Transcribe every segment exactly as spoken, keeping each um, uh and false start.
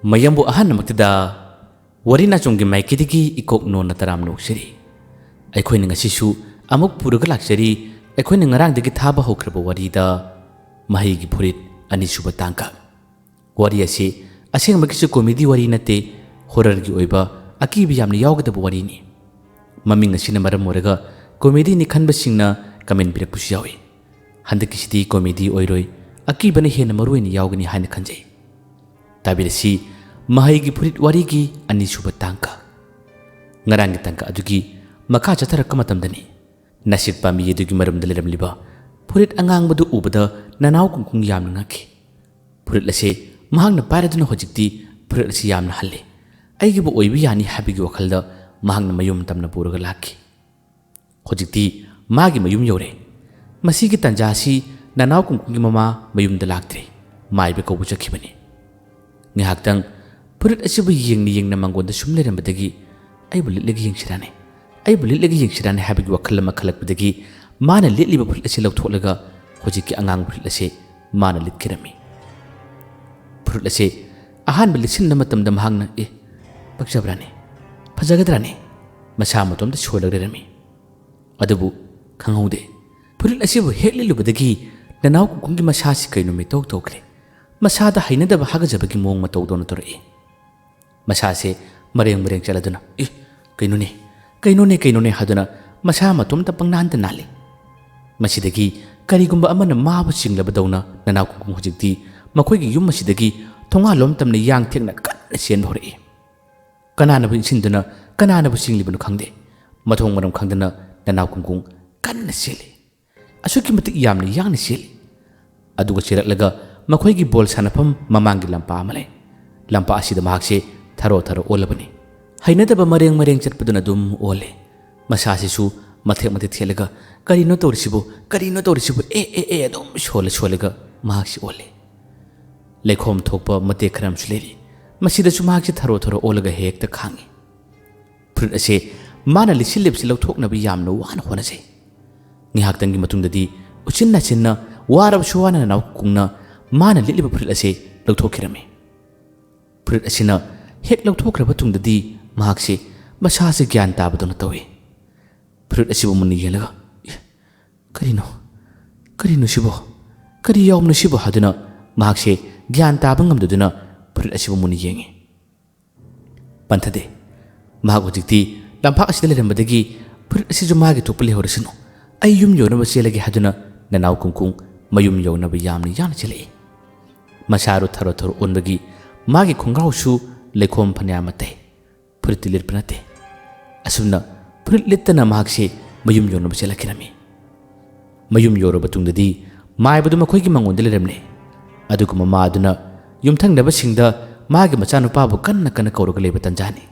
ꯃꯌꯥꯝꯕꯨ ꯑꯍꯥꯟꯕꯃꯛꯇꯗ ꯋꯥꯔꯤ ꯅꯥꯆꯣꯝꯒꯤ ꯃꯥꯏꯀꯩꯗꯒꯤ ꯏꯀꯣꯛ ꯅꯣꯟꯅ ꯇꯔꯥꯝꯅ ꯑꯣꯛꯆꯔꯤ꯫ ꯑꯩꯈꯣꯏꯅ ꯉꯁꯤꯁꯨ ꯑꯃꯨꯛ ꯄꯨꯔꯒ ꯂꯥꯛꯆꯔꯤ ꯑꯩꯈꯣꯏꯅ ꯉꯔꯥꯡꯗꯒꯤ ꯊꯥꯕ ꯍꯧꯈ꯭ꯔꯕ ꯋꯥꯔꯤꯗ ꯃꯍꯩꯒꯤ ꯐꯨꯔꯤꯠ ꯑꯅꯤꯁꯨꯕ ꯇꯥꯡꯀꯛ꯫ ꯋꯥꯔꯤ ꯑꯁꯤ ꯑꯁꯦꯡꯕꯒꯤꯁꯨ ꯀꯣꯃꯦꯗꯤ ꯋꯥꯔꯤ ꯅꯠꯇꯦ, ꯍꯣꯔꯔꯒꯤ ꯑꯣꯏꯕ ꯑꯀꯤꯕ ꯌꯥꯝꯅ ꯌꯥꯎꯒꯗꯕ ꯋꯥꯔꯤꯅꯤ꯫ ꯃꯃꯤꯡ ꯑꯁꯤꯅ ꯃꯔꯝ ꯑꯣꯏꯔꯒ ꯀꯣꯃꯦꯗꯤꯅꯤ ꯈꯟꯕꯁꯤꯡꯅ ꯀꯃꯦꯟ ꯄꯤꯔꯛꯄꯁꯨ ꯌꯥꯎꯏ꯫ ꯍꯟꯗꯛꯀꯤꯁꯤꯗꯤ ꯀꯣꯃꯦꯗꯤ ꯑꯣꯏꯔꯣꯏ, ꯑꯀꯤꯕꯅ ꯍꯦꯟꯅ ꯃꯔꯨ ꯑꯣꯏꯅ ꯌꯥꯎꯒꯅꯤ ꯍꯥꯏꯅ ꯈꯟꯖꯩ꯫ ꯇꯥꯕꯤꯔꯁꯤ ꯃꯍꯩꯒꯤ ꯐꯨꯔꯤꯠ ꯋꯥꯔꯤꯒꯤ ꯑꯅꯤꯁꯨꯕ ꯇꯥꯡꯀꯛ꯫ ꯉꯔꯥꯡꯒꯤ ꯇꯥꯡꯀꯛ ꯑꯗꯨꯒꯤ ꯃꯈꯥ ꯆꯠꯊꯔꯛꯄ ꯃꯇꯝꯗꯅꯤ꯫ ꯅꯥꯁꯤꯛ ꯄꯥꯝꯕꯤ ꯑꯗꯨꯒꯤ ꯃꯔꯨꯝꯗ ꯂꯩꯔꯝꯂꯤꯕ ꯐꯨꯔꯤꯠ ꯑꯉꯥꯡꯕꯗꯨ ꯎꯕꯗ ꯅꯅꯥꯎ ꯀꯨꯡꯀꯨꯡ ꯌꯥꯝꯅ ꯉꯛꯈꯤ꯫ ꯐꯨꯔꯤꯠ ꯑꯁꯤ ꯃꯍꯥꯛꯅ ꯄꯥꯏꯔꯗꯨꯅ ꯍꯧꯖꯤꯛꯇꯤ ꯐꯨꯔꯤꯠ ꯑꯁꯤ ꯌꯥꯝꯅ ꯍꯜꯂꯤ꯫ ꯑꯩꯒꯤꯕꯨ ꯑꯣꯏꯕ ꯌꯥꯅꯤ ꯍꯥꯏꯕꯒꯤ ꯋꯥꯈꯜꯗ ꯃꯍꯥꯛꯅ ꯃꯌꯨꯝ ꯇꯝꯅ ꯄꯨꯔꯒ ꯂꯥꯛꯈꯤ꯫ ꯍꯧꯖꯤꯛꯇꯤ ꯃꯥꯒꯤ ꯃꯌꯨꯝ ꯌꯧꯔꯦ꯫ ꯃꯁꯤꯒꯤ ꯇꯥꯟꯖꯥ ꯑꯁꯤ ꯅꯅꯥꯎ ꯀꯨꯡꯀꯨꯡꯒꯤ ꯃꯃꯥ ꯃꯌꯨꯝꯗ ꯂꯥꯛꯇ꯭ꯔꯤ꯫ ꯃꯥꯏꯕ ꯀꯧꯕ ꯆꯠꯈꯤꯕꯅꯤ꯫ ꯉꯥꯏꯍꯥꯛꯇꯪ ꯐꯨꯔꯤꯠ ꯑꯁꯤꯕꯨ ꯌꯦꯡꯅ ꯌꯦꯡꯅ ꯃꯉꯣꯟꯗ ꯁꯨꯝ ꯂꯩꯔꯝꯕꯗꯒꯤ ꯑꯩꯕꯨ ꯂꯤꯠꯂꯒ ꯌꯦꯡꯁꯤꯔꯥꯅꯦ, ꯑꯩꯕꯨ ꯂꯤꯠꯂꯒ ꯌꯦꯡꯁꯤꯔꯥꯅꯦ ꯍꯥꯏꯕꯒꯤ ꯋꯥꯈꯜ ꯑꯃ ꯈꯜꯂꯛꯄꯗꯒꯤ ꯃꯥꯅ ꯂꯤꯠꯂꯤꯕ ꯐꯨꯔꯤꯠ ꯑꯁꯤ ꯂꯧꯊꯣꯛꯂꯒ ꯍꯧꯖꯤꯛꯀꯤ ꯑꯉꯥꯡ ꯐꯨꯔꯤꯠ ꯑꯁꯤ ꯃꯥꯅ ꯂꯤꯠꯈꯤꯔꯝꯃꯤ꯫ ꯐꯨꯔꯤꯠ ꯑꯁꯤ ꯑꯍꯥꯟꯕ ꯂꯤꯠꯁꯤꯟꯕ ꯃꯇꯝꯗ ꯃꯍꯥꯛꯅ "ꯑꯦ, ꯄꯛꯆꯕ꯭ꯔꯥꯅꯦ? ꯐꯖꯒꯗ꯭ꯔꯥꯅꯦ?" ꯃꯁꯥ ꯃꯇꯣꯝꯇ ꯁꯣꯜꯂꯒ ꯂꯩꯔꯝꯃꯤ꯫ ꯑꯗꯨꯕꯨ ꯈꯪꯍꯧꯗꯦ꯫ ꯐꯨꯔꯤꯠ ꯑꯁꯤꯕꯨ ꯍꯦꯛ ꯂꯤꯠꯂꯨꯕꯗꯒꯤ ꯅꯅꯥꯎ ꯀꯨꯡꯀꯨꯡꯒꯤ ꯃꯁꯥꯁꯤ ꯀꯩꯅꯣ ꯃꯤꯇꯧ ꯇꯧꯈ꯭ꯔꯦ꯫ ꯃꯁꯥꯗ ꯍꯩꯅꯗꯕ ꯍꯥꯒꯠꯆꯕꯒꯤ ꯃꯑꯣꯡ ꯃꯇꯧꯗꯧꯅ ꯇꯧꯔꯛꯏ꯫ ꯃꯁꯥꯁꯦ ꯃꯔꯦꯡ ꯃꯔꯦꯡ ꯆꯠꯂꯗꯨꯅ "ꯑꯦ, ꯀꯩꯅꯣꯅꯦ, ꯀꯩꯅꯣꯅꯦ, ꯀꯩꯅꯣꯅꯦ" ꯍꯥꯏꯗꯨꯅ ꯃꯁꯥ ꯃꯇꯣꯝꯇ ꯄꯪꯅꯥꯟꯗ ꯅꯥꯜꯂꯤ꯫ ꯃꯁꯤꯗꯒꯤ ꯀꯔꯤꯒꯨꯝꯕ ꯑꯃꯅ ꯃꯥꯕꯨ ꯆꯤꯡꯂꯕꯗꯧꯅ ꯅꯅꯥꯎ ꯀꯨꯡꯀꯨꯡ ꯍꯧꯖꯤꯛꯇꯤ ꯃꯈꯣꯏꯒꯤ ꯌꯨꯝ ꯑꯁꯤꯗꯒꯤ ꯊꯣꯡꯒꯥꯜꯂꯣꯝ ꯇꯝꯅ ꯌꯥꯡ ꯊꯦꯛꯅ ꯀꯟꯅ ꯆꯦꯟꯕ ꯍꯧꯔꯛꯏ꯫ ꯀꯅꯥꯅꯕꯨ ꯏꯟꯁꯤꯟꯗꯨꯅ ꯀꯅꯥꯅꯕꯨ ꯆꯤꯡꯂꯤꯕꯅꯣ ꯈꯪꯗꯦ꯫ ꯃꯊꯣꯡ ꯃꯔꯝ ꯈꯪꯗꯅ ꯅꯅꯥꯎ ꯀꯨꯡꯀꯨꯡ ꯀꯟꯅ ꯆꯦꯜꯂꯤ꯫ ꯑꯁꯨꯛꯀꯤ ꯃꯇꯤꯛ ꯌꯥꯝꯅ ꯌꯥꯡꯅ ꯆꯦꯜꯂꯤ꯫ ꯑꯗꯨꯒ ꯆꯦꯜꯂꯛꯂꯒ ꯃꯈꯣꯏꯒꯤ ꯕꯣꯜ ꯁꯥꯟꯅꯐꯝ ꯃꯃꯥꯡꯒꯤ ꯂꯝꯄꯥꯛ ꯑꯃ ꯂꯩ꯫ ꯂꯝꯄꯥꯛ ꯑꯁꯤꯗ ꯃꯍꯥꯛꯁꯦ ꯊꯔꯣ ꯊꯔꯣ ꯑꯣꯜꯂꯕꯅꯤ꯫ ꯍꯩꯅꯗꯕ ꯃꯔꯦꯡ ꯃꯔꯦꯡ ꯆꯠꯄꯗꯨꯅ ꯑꯗꯨꯝ ꯑꯣꯜꯂꯦ꯫ ꯃꯁꯥꯁꯤꯁꯨ ꯃꯊꯦꯛ ꯃꯊꯦꯛ ꯊꯦꯠꯂꯒ "ꯀꯔꯤꯅꯣ ꯇꯧꯔꯤꯁꯤꯕꯨ? ꯀꯔꯤꯅꯣ ꯇꯧꯔꯤꯁꯤꯕꯨ? ꯑꯦ, ꯑꯦ, ꯑꯦ" ꯑꯗꯨꯝ ꯁꯣꯜꯂ ꯁꯣꯜꯂꯒ ꯃꯍꯥꯛꯁꯤ ꯑꯣꯜꯂꯦ꯫ ꯂꯩꯈꯣꯝ ꯊꯣꯛꯄ ꯃꯇꯦꯛ ꯈꯔ ꯑꯃꯁꯨ ꯂꯩꯔꯤ꯫ ꯃꯁꯤꯗꯁꯨ ꯃꯍꯥꯛꯁꯤ ꯊꯔꯣ ꯊꯔꯣ ꯑꯣꯜꯂꯒ ꯍꯦꯛꯇ ꯈꯥꯡꯉꯤ꯫ ꯐꯨꯔꯤꯠ ꯑꯁꯦ ꯃꯥꯅ ꯂꯤꯠꯁꯤꯜꯂꯤꯕꯁꯤ ꯂꯧꯊꯣꯛꯅꯕ ꯌꯥꯝꯅ ꯋꯥꯅ ꯍꯣꯠꯅꯖꯩ꯫ ꯉꯥꯏꯍꯥꯛꯇꯪꯒꯤ ꯃꯇꯨꯡꯗꯗꯤ ꯎꯆꯤꯟ ꯅꯥꯆꯤꯟꯅ ꯋꯥꯔꯕꯁꯨ ꯋꯥꯅ ꯅꯅꯥꯎ ꯀꯨꯡꯅ ꯃꯥꯅ ꯂꯤꯠꯂꯤꯕ ꯐꯨꯔꯤꯠ ꯑꯁꯦ ꯂꯧꯊꯣꯛꯈꯤꯔꯝꯃꯤ꯫ ꯐꯨꯔꯤꯠ ꯑꯁꯤꯅ ꯍꯦꯛ ꯂꯧꯊꯣꯛꯈ꯭ꯔꯕ ꯇꯨꯡꯗꯗꯤ ꯃꯍꯥꯛꯁꯦ ꯃꯁꯥꯁꯦ ꯒ꯭ꯌꯥꯟ ꯇꯥꯕꯗꯧꯅ ꯇꯧꯏ꯫ ꯐꯨꯔꯤꯠ ꯑꯁꯤꯕꯨ ꯃꯨꯟꯅ ꯌꯦꯡꯂꯒ, "ꯑꯦ, ꯀꯔꯤꯅꯣ? ꯀꯔꯤꯅꯣ ꯁꯤꯕꯣ? ꯀꯔꯤ ꯌꯥꯎꯕꯅꯣ ꯁꯤꯕꯣ?" ꯍꯥꯏꯗꯨꯅ ꯃꯍꯥꯛꯁꯦ ꯒ꯭ꯌꯥꯟ ꯇꯥꯕ ꯉꯝꯗꯗꯨꯅ ꯐꯨꯔꯤꯠ ꯑꯁꯤꯕꯨ ꯃꯨꯟꯅ ꯌꯦꯡꯉꯤ꯫ ꯄꯟꯊꯗꯦ꯫ ꯃꯍꯥꯛ ꯍꯧꯖꯤꯛꯇꯤ ꯂꯝꯄꯥꯛ ꯑꯁꯤꯗ ꯂꯩꯔꯝꯕꯗꯒꯤ ꯐꯨꯔꯤꯠ ꯑꯁꯤꯁꯨ ꯃꯥꯒꯤ ꯊꯣꯛꯄ ꯂꯩꯍꯧꯔꯁꯅꯨ, ꯑꯩ ꯌꯨꯝ ꯌꯧꯅꯕ ꯆꯦꯜꯂꯒꯦ ꯍꯥꯏꯗꯨꯅ ꯅꯅꯥꯎ ꯀꯨꯡꯀꯨꯡ ꯃꯌꯨꯝ ꯌꯧꯅꯕ ꯌꯥꯝꯅ ꯌꯥꯡꯅ ꯆꯦꯜꯂꯛꯏ꯫ ꯃꯁꯥꯗꯨ ꯊꯔꯣ ꯊꯔꯣ ꯑꯣꯟꯕꯒꯤ ꯃꯥꯒꯤ ꯈꯣꯡꯒ꯭ꯔꯥꯎꯁꯨ ꯂꯩꯈꯣꯝ ꯐꯅꯌꯥꯝ ꯑꯃ ꯇꯩ꯫ ꯐꯨꯔꯤꯠꯇꯤ ꯂꯤꯠꯄ ꯅꯠꯇꯦ꯫ ꯑꯁꯨꯝꯅ ꯐꯨꯔꯤꯠ ꯂꯤꯠꯇꯅ ꯃꯍꯥꯛꯁꯤ ꯃꯌꯨꯝ ꯌꯧꯅꯕ ꯆꯦꯜꯂꯛꯈꯤꯔꯝꯃꯤ꯫ ꯃꯌꯨꯝ ꯌꯧꯔꯕ ꯇꯨꯡꯗꯗꯤ ꯃꯥꯏꯕꯗꯨ ꯃꯈꯣꯏꯒꯤ ꯃꯉꯣꯟꯗ ꯂꯩꯔꯝꯂꯦ꯫ ꯑꯗꯨꯒ ꯃꯃꯥ ꯑꯗꯨꯅ ꯌꯨꯝꯊꯪꯅꯕꯁꯤꯡꯗ ꯃꯥꯒꯤ ꯃꯆꯥꯅꯨꯄꯥꯕꯨ ꯀꯟꯅ ꯀꯟꯅ ꯀꯧꯔꯒ ꯂꯩꯕ ꯇꯟꯖꯥꯅꯤ꯫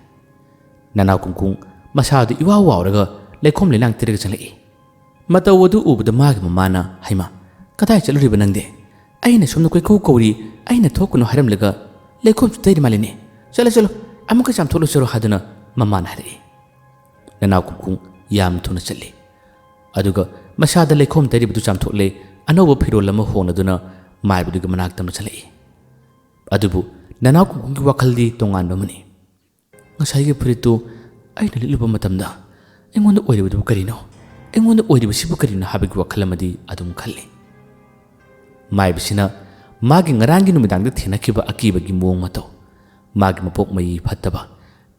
ꯅꯅꯥꯎ ꯀꯨꯡꯀꯨꯡ ꯃꯁꯥꯗꯨ ꯏꯋꯥꯎ ꯋꯥꯎꯔꯒ ꯂꯩꯈꯣꯝ ꯂꯩꯅꯥꯡ ꯇꯩꯔꯒ ꯆꯪꯂꯛꯏ꯫ ꯃꯇꯧ ꯑꯗꯨ ꯎꯕꯗ ꯃꯥꯒꯤ ꯃꯃꯥꯅ, "ꯍꯩꯃꯥ, ꯀꯗꯥꯏ ꯆꯠꯂꯨꯔꯤꯕ ꯅꯪꯗꯤ? ꯑꯩꯅ ꯁꯣꯝꯗ ꯀꯣꯏꯀꯧ ꯀꯧꯔꯤ, ꯑꯩꯅ ꯊꯣꯛꯀꯅꯨ ꯍꯥꯏꯔꯝꯂꯒ ꯂꯩꯈꯣꯝꯁꯨ ꯇꯩꯔꯤ ꯃꯥꯜꯂꯤꯅꯦ꯫ ꯆꯠꯂꯣ, ꯆꯠꯂꯣ, ꯑꯃꯨꯛꯀ ꯆꯥꯝꯊꯣꯛꯂꯨꯆꯣꯔꯣ" ꯍꯥꯏꯗꯨꯅ ꯃꯃꯥꯅ ꯍꯥꯏꯔꯛꯏ꯫ ꯅꯅꯥꯎ ꯀꯨꯡꯀꯨꯡ ꯌꯥꯝ ꯊꯨꯅ ꯆꯠꯂꯤ꯫ ꯑꯗꯨꯒ ꯃꯁꯥꯗ ꯂꯩꯈꯣꯝ ꯇꯩꯔꯤꯕꯗꯨ ꯆꯥꯝꯊꯣꯛꯂꯦ, ꯑꯅꯧꯕ ꯐꯤꯔꯣꯜ ꯑꯃ ꯍꯣꯡꯂꯗꯨꯅ ꯃꯥꯏꯕꯗꯨꯒꯤ ꯃꯅꯥꯛꯇ ꯑꯃ ꯆꯠꯂꯛꯏ꯫ ꯑꯗꯨꯕꯨ ꯅꯅꯥꯎ ꯀꯨꯡꯀꯨꯡꯒꯤ ꯋꯥꯈꯜꯗꯤ ꯇꯣꯉꯥꯟꯕ ꯑꯃꯅꯤ꯫ "ꯉꯁꯥꯏꯒꯤ ꯐꯨꯔꯤꯠꯇꯨ ꯑꯩꯅ ꯂꯤꯠꯂꯨꯕ ꯃꯇꯝꯗ ꯑꯩꯉꯣꯟꯗ ꯑꯣꯏꯔꯤꯕꯗꯨꯕꯨ ꯀꯔꯤꯅꯣ? ꯑꯩꯉꯣꯟꯗ ꯑꯣꯏꯔꯤꯕꯁꯤꯕꯨ ꯀꯔꯤꯅꯣ?" ꯍꯥꯏꯕꯒꯤ ꯋꯥꯈꯜ ꯑꯃꯗꯤ ꯑꯗꯨꯝ ꯈꯜꯂꯤ꯫ ꯃꯥꯏꯕꯁꯤꯅ ꯃꯥꯒꯤ ꯉꯔꯥꯡꯒꯤ ꯅꯨꯃꯤꯗꯥꯡꯗ ꯊꯦꯡꯅꯈꯤꯕ ꯑꯀꯤꯕꯒꯤ ꯃꯑꯣꯡ ꯃꯇꯧ, ꯃꯥꯒꯤ ꯃꯄꯣꯛ ꯃꯩ ꯐꯠꯇꯕ,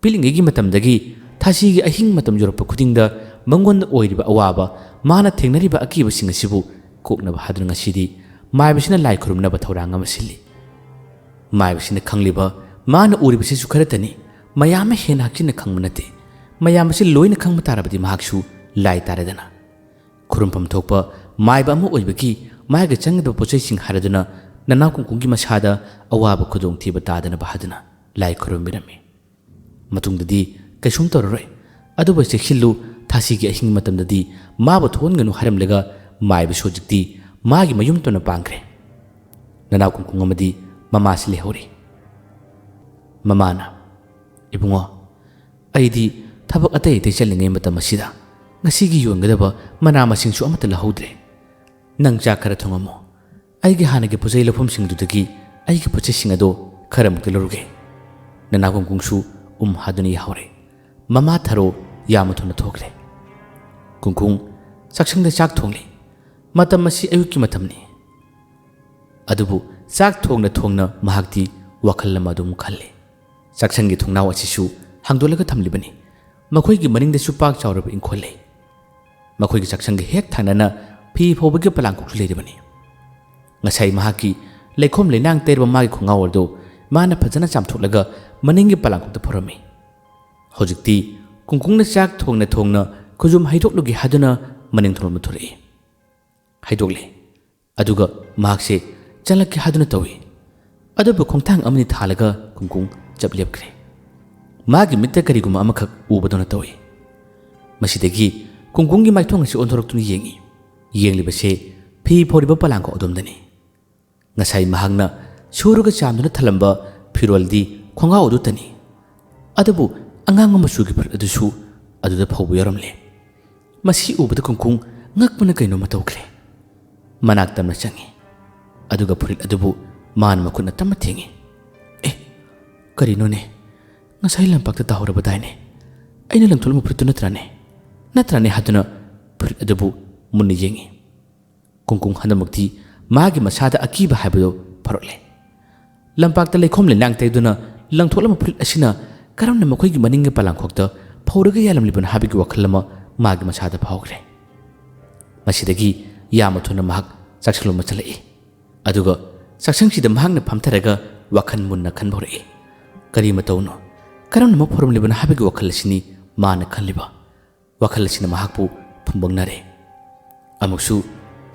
ꯄꯤꯛꯂꯤꯉꯩꯒꯤ ꯃꯇꯝꯗꯒꯤ ꯊꯥꯁꯤꯒꯤ ꯑꯍꯤꯡ ꯃꯇꯝ ꯌꯧꯔꯛꯄ ꯈꯨꯗꯤꯡꯗ ꯃꯉꯣꯟꯗ ꯑꯣꯏꯔꯤꯕ ꯑꯋꯥꯕ, ꯃꯥꯅ ꯊꯦꯡꯅꯔꯤꯕ ꯑꯀꯤꯕꯁꯤꯡ ꯑꯁꯤꯕꯨ ꯀꯣꯛꯅꯕ ꯍꯥꯏꯗꯨꯅ ꯉꯁꯤꯗꯤ ꯃꯥꯏꯕꯁꯤꯅ ꯂꯥꯏ ꯈꯨꯔꯨꯝꯅꯕ ꯊꯧꯔꯥꯡ ꯑꯃ ꯁꯤꯜꯂꯤ꯫ ꯃꯥꯏꯕꯁꯤꯅ ꯈꯪꯂꯤꯕ ꯃꯥꯅ ꯎꯔꯤꯕꯁꯤꯁꯨ ꯈꯔꯇꯅꯤ, ꯃꯌꯥꯝ ꯑꯃ ꯍꯦꯟꯅ ꯍꯛꯆꯤꯟꯅ ꯈꯪꯕ ꯅꯠꯇꯦ꯫ ꯃꯌꯥꯝ ꯑꯁꯤ ꯂꯣꯏꯅ ꯈꯪꯕ ꯇꯥꯔꯕꯗꯤ ꯃꯍꯥꯛꯁꯨ ꯂꯥꯏ ꯇꯥꯔꯦꯗꯅ꯫ ꯈꯨꯔꯨꯝꯐꯝ ꯊꯣꯛꯄ ꯃꯥꯏꯕ ꯑꯃ ꯑꯣꯏꯕꯒꯤ ꯃꯥꯒꯤ ꯆꯪꯒꯗꯕ ꯄꯣꯠꯆꯩꯁꯤꯡ ꯍꯥꯏꯔꯗꯨꯅ ꯅꯅꯥꯎ ꯀꯨꯡꯀꯨꯡꯒꯤ ꯃꯁꯥꯗ ꯑꯋꯥꯕ ꯈꯨꯗꯣꯡꯊꯤꯕ ꯇꯥꯗꯅꯕ ꯍꯥꯏꯗꯨꯅ ꯂꯥꯏ ꯈꯨꯔꯨꯝꯕꯤꯔꯝꯃꯤ꯫ ꯃꯇꯨꯡꯗꯗꯤ ꯀꯩꯁꯨꯝ ꯇꯧꯔꯔꯣꯏ, ꯑꯗꯨꯕꯨ ꯆꯦꯛꯁꯤꯜꯂꯨ, ꯊꯥꯁꯤꯒꯤ ꯑꯍꯤꯡ ꯃꯇꯝꯗꯗꯤ ꯃꯥꯕꯨ ꯊꯣꯛꯍꯟꯒꯅꯨ ꯍꯥꯏꯔꯝꯂꯒ ꯃꯥꯏꯕꯁꯨ ꯍꯧꯖꯤꯛꯇꯤ ꯃꯥꯒꯤ ꯃꯌꯨꯝ ꯇꯝꯅ ꯄꯥꯡꯈ꯭ꯔꯦ꯫ ꯅꯅꯥꯎ ꯀꯨꯡꯀꯨꯡ ꯑꯃꯗꯤ ꯃꯃꯥꯁꯤ ꯂꯩꯍꯧꯔꯤ꯫ ꯃꯃꯥꯅ, "ꯏꯕꯨꯡꯉꯣ, ꯑꯩꯗꯤ ꯊꯕꯛ ꯑꯇꯩ ꯑꯇꯩ ꯆꯠꯂꯤꯉꯩ ꯃꯇꯝ ꯑꯁꯤꯗ ꯉꯁꯤꯒꯤ ꯌꯣꯟꯒꯗꯕ ꯃꯅꯥ ꯃꯁꯤꯡꯁꯨ ꯑꯃꯠꯇ ꯂꯧꯍꯧꯗ꯭ꯔꯦ꯫ ꯅꯪ ꯆꯥꯛ ꯈꯔ ꯊꯣꯡꯉꯝꯃꯣ꯫ ꯑꯩꯒꯤ ꯍꯥꯟꯅꯒꯤ ꯄꯣꯠꯆꯩ ꯂꯧꯐꯝꯁꯤꯡꯗꯨꯗꯒꯤ ꯑꯩꯒꯤ ꯄꯣꯠꯆꯩꯁꯤꯡ ꯑꯗꯣ ꯈꯔ ꯑꯃꯨꯛꯇ ꯂꯧꯔꯨꯒꯦ꯫ ꯅꯅꯥ ꯀꯨꯡꯀꯨꯡꯁꯨ ꯎꯝ ꯍꯥꯗꯨꯅ ꯌꯥꯍꯧꯔꯦ꯫ ꯃꯃꯥ ꯊꯔꯣ ꯌꯥꯝꯅ ꯊꯨꯅ ꯊꯣꯛꯈ꯭ꯔꯦ꯫ ꯀꯨꯡꯀꯨꯡ ꯆꯥꯛꯁꯪꯗ ꯆꯥꯛ ꯊꯣꯡꯂꯤ꯫ ꯃꯇꯝ ꯑꯁꯤ ꯑꯌꯨꯛꯀꯤ ꯃꯇꯝꯅꯤ꯫ ꯑꯗꯨꯕꯨ ꯆꯥꯛ ꯊꯣꯡꯅ ꯊꯣꯡꯅ ꯃꯍꯥꯛꯇꯤ ꯋꯥꯈꯜ ꯑꯃ ꯑꯗꯨꯝ ꯈꯜꯂꯤ꯫ ꯆꯥꯛꯁꯪꯒꯤ ꯊꯣꯡꯅꯥꯎ ꯑꯁꯤꯁꯨ ꯍꯥꯡꯗꯣꯛꯂꯒ ꯊꯝꯂꯤꯕꯅꯤ꯫ ꯃꯈꯣꯏꯒꯤ ꯃꯅꯤꯡꯗꯁꯨ ꯄꯥꯛ ꯆꯥꯎꯔꯕ ꯏꯪꯈꯣꯜ ꯂꯩ꯫ ꯃꯈꯣꯏꯒꯤ ꯆꯥꯛꯁꯪꯒꯤ ꯍꯦꯛ ꯊꯪꯅꯅ ꯐꯤ ꯐꯧꯕꯒꯤ ꯄꯣꯂꯥꯡꯈꯣꯛꯁꯨ ꯂꯩꯔꯤꯕꯅꯤ꯫ ꯉꯁꯥꯏ ꯃꯍꯥꯛꯀꯤ ꯂꯩꯈꯣꯝ ꯂꯩꯅꯥꯡ ꯇꯩꯔꯕ ꯃꯥꯒꯤ ꯈꯣꯡꯒꯥꯎ ꯑꯗꯨ ꯃꯥꯅ ꯐꯖꯅ ꯆꯥꯝꯊꯣꯛꯂꯒ ꯃꯅꯤꯡꯒꯤ ꯄꯣꯂꯥꯡꯈꯣꯛꯇ ꯐꯧꯔꯝꯃꯤ꯫ ꯍꯧꯖꯤꯛꯇꯤ ꯀꯨꯡꯀꯨꯡꯅ ꯆꯥꯛ ꯊꯣꯡꯅ ꯊꯣꯡꯅ ꯈꯨꯖꯨꯝ ꯍꯩꯗꯣꯛꯂꯨꯒꯦ ꯍꯥꯏꯗꯨꯅ ꯃꯅꯤꯡ ꯊꯣꯡꯂꯣꯝꯗ ꯊꯣꯔꯛꯏ꯫ ꯍꯩꯗꯣꯛꯂꯦ꯫ ꯑꯗꯨꯒ ꯃꯍꯥꯛꯁꯦ ꯆꯪꯂꯛꯀꯦ ꯍꯥꯏꯗꯨꯅ ꯇꯧꯏ꯫ ꯑꯗꯨꯕꯨ ꯈꯣꯡꯊꯥꯡ ꯑꯃꯅꯤ ꯊꯥꯜꯂꯒ ꯀꯨꯡꯀꯨꯡ ꯆꯞ ꯂꯦꯞꯈ꯭ꯔꯦ꯫ ꯃꯥꯒꯤ ꯃꯤꯠꯇ ꯀꯔꯤꯒꯨꯝꯕ ꯑꯃꯈꯛ ꯎꯕꯗꯧꯅ ꯇꯧꯏ꯫ ꯃꯁꯤꯗꯒꯤ ꯀꯨꯡꯀꯨꯡꯒꯤ ꯃꯥꯏꯊꯣꯡ ꯑꯁꯤ ꯑꯣꯟꯊꯣꯔꯛꯇꯨꯅ ꯌꯦꯡꯏ꯫ ꯌꯦꯡꯂꯤꯕꯁꯦ ꯐꯤ ꯐꯧꯔꯤꯕ ꯄꯣꯂꯥꯡꯈꯣꯛ ꯑꯗꯣꯝꯗꯅꯤ꯫ ꯉꯁꯥꯏ ꯃꯍꯥꯛꯅ ꯁꯨꯔꯒ ꯆꯥꯝꯗꯨꯅ ꯊꯝꯂꯝꯕ ꯐꯤꯔꯣꯜꯗꯤ ꯈꯣꯡꯒꯥꯎ ꯑꯗꯨꯇꯅꯤ꯫ ꯑꯗꯨꯕꯨ ꯑꯉꯥꯡꯕ ꯃꯆꯨꯒꯤ ꯐꯨꯔꯤꯠ ꯑꯗꯨꯁꯨ ꯑꯗꯨꯗ ꯐꯧꯕ ꯌꯥꯎꯔꯝꯂꯦ꯫ ꯃꯁꯤ ꯎꯕꯗ ꯀꯨꯡꯀꯨꯡ ꯉꯛꯄꯅ ꯀꯩꯅꯣꯝꯃ ꯇꯧꯈ꯭ꯔꯦ꯫ ꯃꯅꯥꯛ ꯇꯝꯅ ꯆꯪꯏ꯫ ꯑꯗꯨꯒ ꯐꯨꯔꯤꯠ ꯑꯗꯨꯕꯨ ꯃꯥꯅ ꯃꯈꯨꯠꯅ ꯇꯝꯅ ꯊꯦꯡꯏ꯫ "ꯑꯦ, ꯀꯔꯤꯅꯣꯅꯦ? ꯉꯁꯥꯏ ꯂꯝꯄꯥꯛꯇ ꯇꯥꯍꯧꯔꯕꯗꯥꯏꯅꯦ? ꯑꯩꯅ ꯂꯪꯊꯣꯛꯂꯝꯕ ꯐꯨꯔꯤꯠꯇꯨ ꯅꯠꯇ꯭ꯔꯥꯅꯦ? ꯅꯠꯇ꯭ꯔꯥꯅꯦ?" ꯍꯥꯏꯗꯨꯅ ꯐꯨꯔꯤꯠ ꯑꯗꯨꯕꯨ ꯃꯨꯟꯅ ꯌꯦꯡꯏ꯫ ꯀꯨꯡꯀꯨꯡ ꯍꯟꯗꯛꯃꯛꯇꯤ ꯃꯥꯒꯤ ꯃꯁꯥꯗ ꯑꯀꯤꯕ ꯍꯥꯏꯕꯗꯨ ꯐꯥꯎꯔꯛꯂꯦ꯫ ꯂꯝꯄꯥꯛꯇ ꯂꯩꯈꯣꯝ ꯂꯩꯅꯥꯡ ꯇꯩꯗꯨꯅ ꯂꯪꯊꯣꯛꯂꯝꯕ ꯐꯨꯔꯤꯠ ꯑꯁꯤꯅ ꯀꯔꯝꯅ ꯃꯈꯣꯏꯒꯤ ꯃꯅꯤꯡꯒꯤ ꯄꯣꯂꯥꯡꯈꯣꯛꯇ ꯐꯧꯔꯒ ꯌꯥꯜꯂꯝꯂꯤꯕꯅꯣ ꯍꯥꯏꯕꯒꯤ ꯋꯥꯈꯜ ꯑꯃ ꯃꯥꯒꯤ ꯃꯁꯥꯗ ꯐꯥꯎꯈ꯭ꯔꯦ꯫ ꯃꯁꯤꯗꯒꯤ ꯌꯥꯝꯅ ꯊꯨꯅ ꯃꯍꯥꯛ ꯆꯥꯛꯁꯪꯂꯣꯝꯗ ꯆꯠꯂꯛꯏ꯫ ꯑꯗꯨꯒ ꯆꯥꯛꯁꯪꯁꯤꯗ ꯃꯍꯥꯛꯅ ꯐꯝꯊꯔꯒ ꯋꯥꯈꯜ ꯃꯨꯟꯅ ꯈꯟꯕ ꯍꯧꯔꯛꯏ꯫ ꯀꯔꯤ ꯃꯇꯧꯅꯣ? ꯀꯔꯝꯅ ꯑꯃꯨꯛ ꯐꯧꯔꯝꯂꯤꯕꯅꯣ ꯍꯥꯏꯕꯒꯤ ꯋꯥꯈꯜ ꯑꯁꯤꯅꯤ ꯃꯥꯅ ꯈꯜꯂꯤꯕ꯫ ꯋꯥꯈꯜ ꯑꯁꯤꯅ ꯃꯍꯥꯛꯄꯨ ꯐꯨꯝꯕꯪꯅꯔꯦ꯫ ꯑꯃꯨꯛꯁꯨ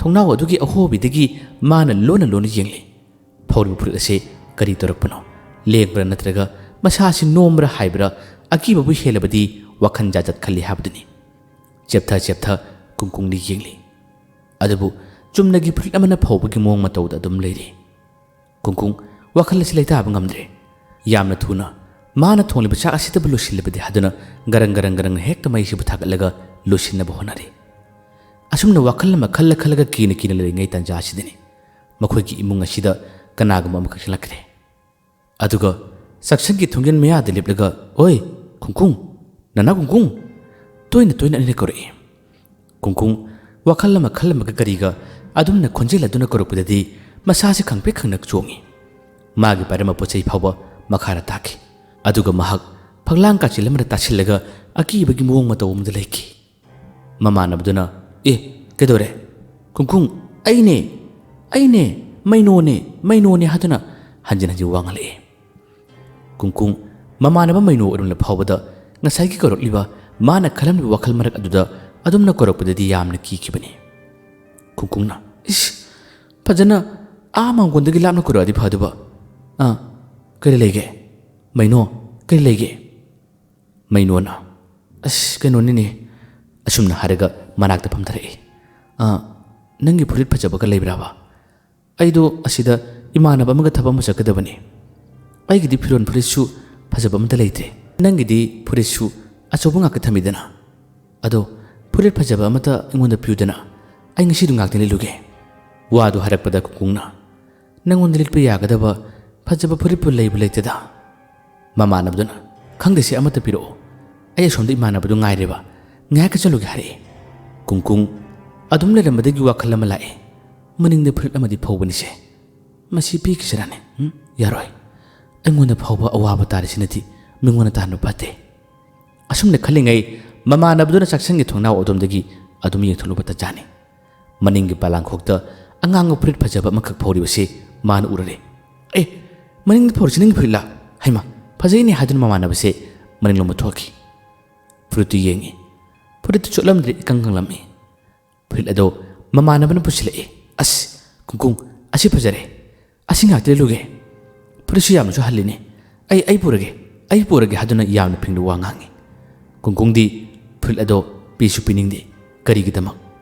ꯊꯣꯡꯅꯥꯎ ꯑꯗꯨꯒꯤ ꯑꯍꯣꯕꯤꯗꯒꯤ ꯃꯥꯅ ꯂꯣꯟꯅ ꯂꯣꯟꯅ ꯌꯦꯡꯂꯤ꯫ ꯐꯧꯔꯤꯕ ꯐꯨꯔꯤꯠ ꯑꯁꯤ ꯀꯔꯤ ꯇꯧꯔꯛꯄꯅꯣ? ꯂꯦꯡꯕ꯭ꯔꯥ ꯅꯠꯇ꯭ꯔꯒ ꯃꯁꯥ ꯑꯁꯤ ꯅꯣꯝꯕ꯭ꯔꯥ ꯍꯥꯏꯕ꯭ꯔꯥ? ꯑꯀꯤꯕꯕꯨ ꯍꯦꯜꯂꯕꯗꯤ ꯋꯥꯈꯜ ꯖꯥꯠ ꯖꯥꯠ ꯈꯜꯂꯤ ꯍꯥꯏꯕꯗꯨꯅꯤ꯫ ꯆꯦꯞꯊ ꯆꯦꯞꯊ ꯀꯨꯡꯀꯨꯡꯗꯤ ꯌꯦꯡꯂꯤ꯫ ꯑꯗꯨꯕꯨ ꯆꯨꯝꯅꯒꯤ ꯐꯨꯔꯤꯠ ꯑꯃꯅ ꯐꯧꯕꯒꯤ ꯃꯑꯣꯡ ꯃꯇꯧꯗ ꯑꯗꯨꯝ ꯂꯩꯔꯤ꯫ ꯀꯨꯡꯀꯨꯡ ꯋꯥꯈꯜ ꯑꯁꯤ ꯂꯩꯇꯥꯕ ꯉꯝꯗ꯭ꯔꯦ꯫ ꯌꯥꯝꯅ ꯊꯨꯅ ꯃꯥꯅ ꯊꯣꯡꯂꯤꯕ ꯆꯥꯛ ꯑꯁꯤꯗꯕꯨ ꯂꯣꯏꯁꯤꯜꯂꯕꯗꯤ ꯍꯥꯏꯗꯨꯅ ꯒꯔꯪ ꯒꯔꯪ ꯒꯔꯪ ꯍꯦꯛꯇ ꯃꯩꯁꯤꯕꯨ ꯊꯥꯒꯠꯂꯒ ꯂꯣꯏꯁꯤꯟꯅꯕ ꯍꯣꯠꯅꯔꯤ꯫ ꯑꯁꯨꯝꯅ ꯋꯥꯈꯜ ꯑꯃ ꯈꯜꯂ ꯈꯜꯂꯒ ꯀꯤꯅ ꯀꯤꯅ ꯂꯩꯔꯤꯉꯩ ꯇꯥꯟꯖꯥ ꯑꯁꯤꯗꯅꯤ ꯃꯈꯣꯏꯒꯤ ꯏꯃꯨꯡ ꯑꯁꯤꯗ ꯀꯅꯥꯒꯨꯝꯕ ꯑꯃꯈꯛ ꯆꯪꯂꯛꯈ꯭ꯔꯦ꯫ ꯑꯗꯨꯒ ꯆꯥꯛꯁꯪꯒꯤ ꯊꯣꯡꯖꯤꯟ ꯃꯌꯥꯗ ꯂꯦꯞꯂꯒ, "ꯑꯣꯏ, ꯀꯨꯡꯀꯨꯡ, ꯅꯅꯥ ꯀꯨꯡꯀꯨꯡ!" ꯇꯣꯏꯅ ꯇꯣꯏꯅ ꯑꯅꯤꯔꯛ ꯀꯧꯔꯛꯏ꯫ ꯀꯨꯡꯀꯨꯡ ꯋꯥꯈꯜ ꯑꯃ ꯈꯜꯂꯝꯃꯒ ꯀꯔꯤꯒ ꯑꯗꯨꯝꯅ ꯈꯣꯟꯖꯦꯜ ꯑꯗꯨꯅ ꯀꯧꯔꯛꯄꯗꯗꯤ ꯃꯁꯥꯁꯤ ꯈꯪꯄ꯭ꯔꯦꯛ ꯈꯪꯅ ꯆꯣꯡꯉꯤ꯫ ꯃꯥꯒꯤ ꯄꯥꯏꯔꯝꯕ ꯄꯣꯠ ꯆꯩ ꯐꯥꯎꯕ ꯃꯈꯥꯗ ꯇꯥꯈꯤ꯫ ꯑꯗꯨꯒ ꯃꯍꯥꯛ ꯐꯛꯂꯥꯡ ꯀꯥꯆꯤꯜ ꯑꯃꯗ ꯇꯥꯁꯤꯜꯂꯒ ꯑꯀꯤꯕꯒꯤ ꯃꯑꯣꯡ ꯃꯇꯧ ꯑꯃꯗ ꯂꯩꯈꯤ꯫ ꯃꯃꯥꯟꯅꯕꯗꯨꯅ, "ꯑꯦ, ꯀꯩꯗꯧꯔꯦ?" "ꯀꯨꯡꯀꯨꯡ, ꯑꯩꯅꯦ, ꯑꯩꯅꯦ, ꯃꯩꯅꯣꯅꯦ, ꯃꯩꯅꯣꯅꯦ" ꯍꯥꯏꯗꯨꯅ ꯍꯟꯖꯤꯟ ꯍꯟꯖꯤꯟ ꯋꯥ ꯉꯥꯡꯂꯛꯏ꯫ ꯀꯨꯡꯀꯨꯡ ꯃꯃꯥꯟꯅꯕ ꯃꯩꯅꯣ ꯑꯣꯏꯔꯝꯂ ꯐꯥꯎꯕꯗ ꯉꯁꯥꯏꯒꯤ ꯀꯧꯔꯛꯂꯤꯕ ꯃꯥꯅ ꯈꯜꯂꯝꯂꯤꯕ ꯋꯥꯈꯜ ꯃꯔꯛ ꯑꯗꯨꯗ ꯑꯗꯨꯝꯅ ꯀꯧꯔꯛꯄꯗꯗꯤ ꯌꯥꯝꯅ ꯀꯤꯈꯤꯕꯅꯤ꯫ ꯀꯨꯡꯀꯨꯡꯅ, "ꯏꯁ, ꯐꯖꯅ ꯑꯥ ꯃꯥꯡꯒꯣꯟꯗꯒꯤ ꯂꯥꯞꯅ ꯀꯧꯔꯛꯑꯗꯤ ꯐꯗꯧꯕ꯫ ꯑꯥ, ꯀꯔꯤ ꯂꯩꯒꯦ? ꯃꯩꯅꯣ, ꯀꯔꯤ ꯂꯩꯒꯦ?" ꯃꯩꯅꯣꯅ, "ꯑꯁ, ꯀꯩꯅꯣꯅꯤꯅꯦ," ꯑꯁꯨꯝꯅ ꯍꯥꯏꯔꯒ ꯃꯅꯥꯛꯇ ꯐꯝꯊꯔꯛꯏ꯫ "ꯑꯥ, ꯅꯪꯒꯤ ꯐꯨꯔꯤꯠ ꯐꯖꯕꯒ ꯂꯩꯕ꯭ꯔꯥꯕ? ꯑꯩꯗꯣ ꯑꯁꯤꯗ ꯏꯃꯥꯟꯅꯕ ꯑꯃꯒ ꯊꯕꯛ ꯑꯃ ꯆꯠꯀꯗꯕꯅꯤ꯫ ꯑꯩꯒꯤꯗꯤ ꯐꯤꯔꯣꯟ ꯐꯨꯔꯤꯠꯁꯨ ꯐꯖꯕ ꯑꯃꯠꯇ ꯂꯩꯇ꯭ꯔꯦ꯫ ꯅꯪꯒꯤꯗꯤ ꯐꯨꯔꯤꯠꯁꯨ ꯑꯆꯧꯕ ꯉꯥꯛꯇ ꯊꯝꯃꯤꯗꯅ꯫ ꯑꯗꯣ ꯐꯨꯔꯤꯠ ꯐꯖꯕ ꯑꯃꯠꯇ ꯑꯩꯉꯣꯟꯗ ꯄꯤꯌꯨꯗꯅ꯫ ꯑꯩ ꯉꯁꯤꯗꯣ ꯉꯥꯛꯇꯪ ꯂꯤꯠꯂꯨꯒꯦ꯫" ꯋꯥꯗꯨ ꯍꯥꯏꯔꯛꯄꯗ ꯀꯨꯡꯀꯨꯡꯅ, "ꯅꯪꯉꯣꯟꯗ ꯂꯤꯠꯄ ꯌꯥꯒꯗꯕ ꯐꯖꯕ ꯐꯨꯔꯤꯠꯄꯨ ꯂꯩꯕꯨ ꯂꯩꯇꯦꯗ꯫" ꯃꯃꯥꯟꯅꯕꯗꯨꯅ, "ꯈꯪꯗꯦꯁꯦ, ꯑꯃꯠꯇ ꯄꯤꯔꯛꯑꯣ꯫ ꯑꯩ ꯑꯁꯣꯝꯗ ꯏꯃꯥꯟꯅꯕꯗꯨ ꯉꯥꯏꯔꯦꯕ꯫ ꯉꯥꯏꯍꯥꯛꯀ ꯆꯠꯂꯨꯒꯦ" ꯍꯥꯏꯔꯛꯏ꯫ ꯀꯨꯡꯀꯨꯡ ꯑꯗꯨꯝ ꯂꯩꯔꯝꯕꯗꯒꯤ ꯋꯥꯈꯜ ꯑꯃ ꯂꯥꯛꯏ꯫ ꯃꯅꯤꯡꯗ ꯐꯨꯔꯤꯠ ꯑꯃꯗꯤ ꯐꯧꯕꯅꯤꯁꯦ꯫ ꯃꯁꯤ ꯄꯤꯈꯤꯁꯤꯔꯥꯅꯦ? ꯎꯝ? ꯌꯥꯔꯣꯏ꯫ ꯑꯩꯉꯣꯟꯗ ꯐꯥꯎꯕ ꯑꯋꯥꯕ ꯇꯥꯔꯤꯁꯤꯅꯗꯤ ꯃꯤꯉꯣꯟꯗ ꯇꯥꯍꯟꯕ ꯐꯠꯇꯦ꯫ ꯑꯁꯨꯝꯅ ꯈꯜꯂꯤꯉꯩ ꯃꯃꯥꯟꯅꯕꯗꯨꯅ ꯆꯥꯛꯁꯪꯒꯤ ꯊꯣꯡꯅꯥꯎ ꯑꯗꯣꯝꯗꯒꯤ ꯑꯗꯨꯝ ꯌꯦꯡꯊꯣꯛꯂꯨꯕ ꯇꯟꯖꯥꯅꯤ꯫ ꯃꯅꯤꯡꯒꯤ ꯄꯂꯥꯡꯈꯣꯛꯇ ꯑꯉꯥꯡꯕ ꯐꯨꯔꯤꯠ ꯐꯖꯕ ꯑꯃꯈꯛ ꯐꯧꯔꯤꯕꯁꯤ ꯃꯥꯅ ꯎꯔꯔꯦ꯫ "ꯑꯦ, ꯃꯅꯤꯡꯗ ꯐꯧꯔꯤꯁꯤ ꯅꯪꯒꯤ ꯐꯨꯔꯤꯠꯂꯥ? ꯍꯩꯃꯥ, ꯐꯖꯩꯅꯦ" ꯍꯥꯏꯗꯨꯅ ꯃꯃꯥꯟꯅꯕꯁꯦ ꯃꯅꯤꯡꯂꯣꯝꯗ ꯊꯣꯛꯈꯤ꯫ ꯐꯨꯔꯤꯠꯇꯨ ꯌꯦꯡꯉꯤ꯫ ꯐꯨꯔꯤꯠꯇꯨ ꯆꯣꯠꯂꯝꯗ꯭ꯔꯦ, ꯏꯀꯪ ꯀꯪꯂꯝꯃꯤ꯫ ꯐꯨꯔꯤꯠ ꯑꯗꯣ ꯃꯃꯥꯟꯅꯕꯅ ꯄꯨꯁꯤꯜꯂꯛꯏ꯫ "ꯑꯁ, ꯀꯨꯡꯀꯨꯡ, ꯑꯁꯤ ꯐꯖꯔꯦ꯫ ꯑꯁꯤ ꯉꯥꯛꯇ ꯂꯤꯠꯂꯨꯒꯦ꯫ ꯐꯨꯔꯤꯠꯁꯨ ꯌꯥꯝꯅꯁꯨ ꯍꯜꯂꯤꯅꯦ꯫ ꯑꯩ, ꯑꯩ ꯄꯨꯔꯒꯦ, ꯑꯩ ꯄꯨꯔꯒꯦ" ꯍꯥꯏꯗꯨꯅ ꯌꯥꯝꯅ ꯐꯤꯡꯅ ꯋꯥ ꯉꯥꯡꯉꯤ꯫ ꯀꯨꯡꯀꯨꯡꯗꯤ ꯐꯨꯔꯤꯠ ꯑꯗꯣ ꯄꯤꯁꯨ ꯄꯤꯅꯤꯡꯗꯦ꯫ ꯀꯔꯤꯒꯤꯗꯃꯛ?